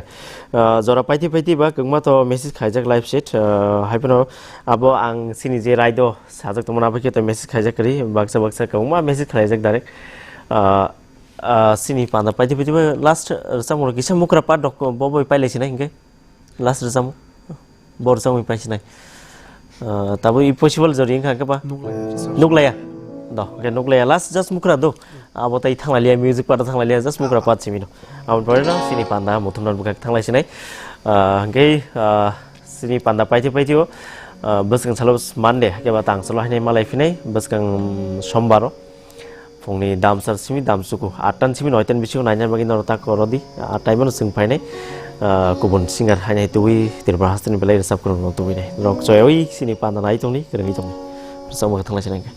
Ah, jora paiti paiti ba kwbangma to message khaijak live chat. Ah, hai phano abo ang sini je raido sajak tongmani abo khe to message khaijak kari, baksa baksa kwbangma message khlaijak direct. Ah, ah, sini panda paiti paiti ba last rwchapmung rok kisa mukra part rok bo boi pailai sinai hinkhe last rwchapmung bo rwchapmung pai sinai. Ah, tabo impossible jori wngkha hinkhe ba Nuklaya. Nuklaya. Do, okay, nuklaya last just mukra do. Abo tai thanglaiya music part thanglaiya just mukra part simi no. Aboni pore no sini panda muthumna bwkhak thanglai sinai. Ah, hinkhe, ah, sini panda paiti paiti o, ah, bwskang salo Monday, haikhe ba tang salo hainai malai phinai, bwskang Sombaro. Phungni damsar simi damsuku, attan simi noitan bisingo naina bagwi norok tak rodi, ah, tai mano chwng phainai, ah, kubun singer hainai tubui Tripura hasteni belai rwchap kwrwng no tubui nai. Norok choyawi sini panda nai tongni, kwrwngwi tongni. Rwchapmung khe thanglai sinai hinkhe.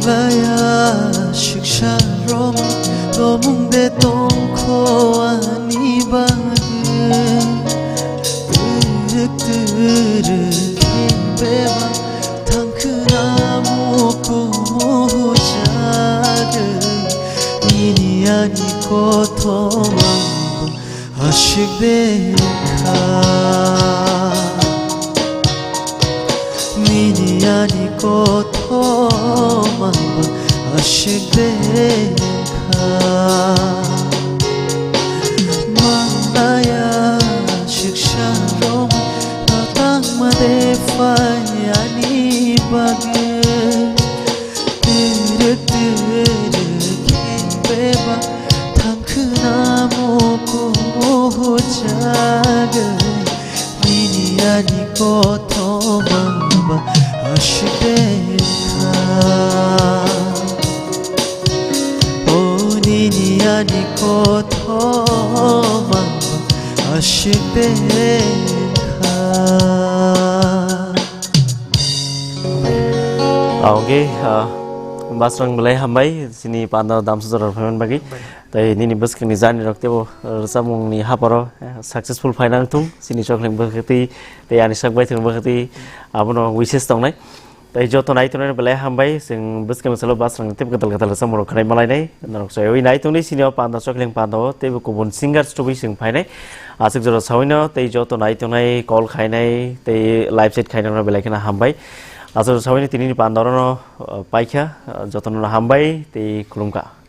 Nukaya siksa roma, tomung de tongkho ani bagwi. Twrwk twrwk khe bebak thangkhwna mukumu hujagwi. Nini ani kothoma aswk de kha. Nini ani kothoma aswk de kha. Manaya siksa roma, tangma de phai ani bagwi. Twrwk twrwk khe bebak thangkhwna mukumu hujagwi. Nini ani kothoma ba aswk de kha. O nini ani kothoma ba aswk de kha. Ah, okay, ah, Basrang belai hambai, sini panda damsa jora phaiman bagwi. Hambai. Tai nini bwskangni journey rok tebo, ah, rwchapmungni haparo, eh, successful phainang thung, sini chokling bwkhati, tei ani sak baithang bwkhati, abono wishes tongnai. Tai joto nai tongnai belai hambai, chwng bwskangni salo Basrang tebo kwtal kwtal rwchapmung rok khwnai malainai. Norok soyoi nai tongdi sini o panda chokling panda o teibo kubun singers tubui chwng phainai. Aswk jora sawino tei joto nai tongnai call khainai tei live chat khainai no belai kheno hambai. Aswk jora sawino tini ni panda orono, uh, paikha, uh, jotono hambai tei khulumkha.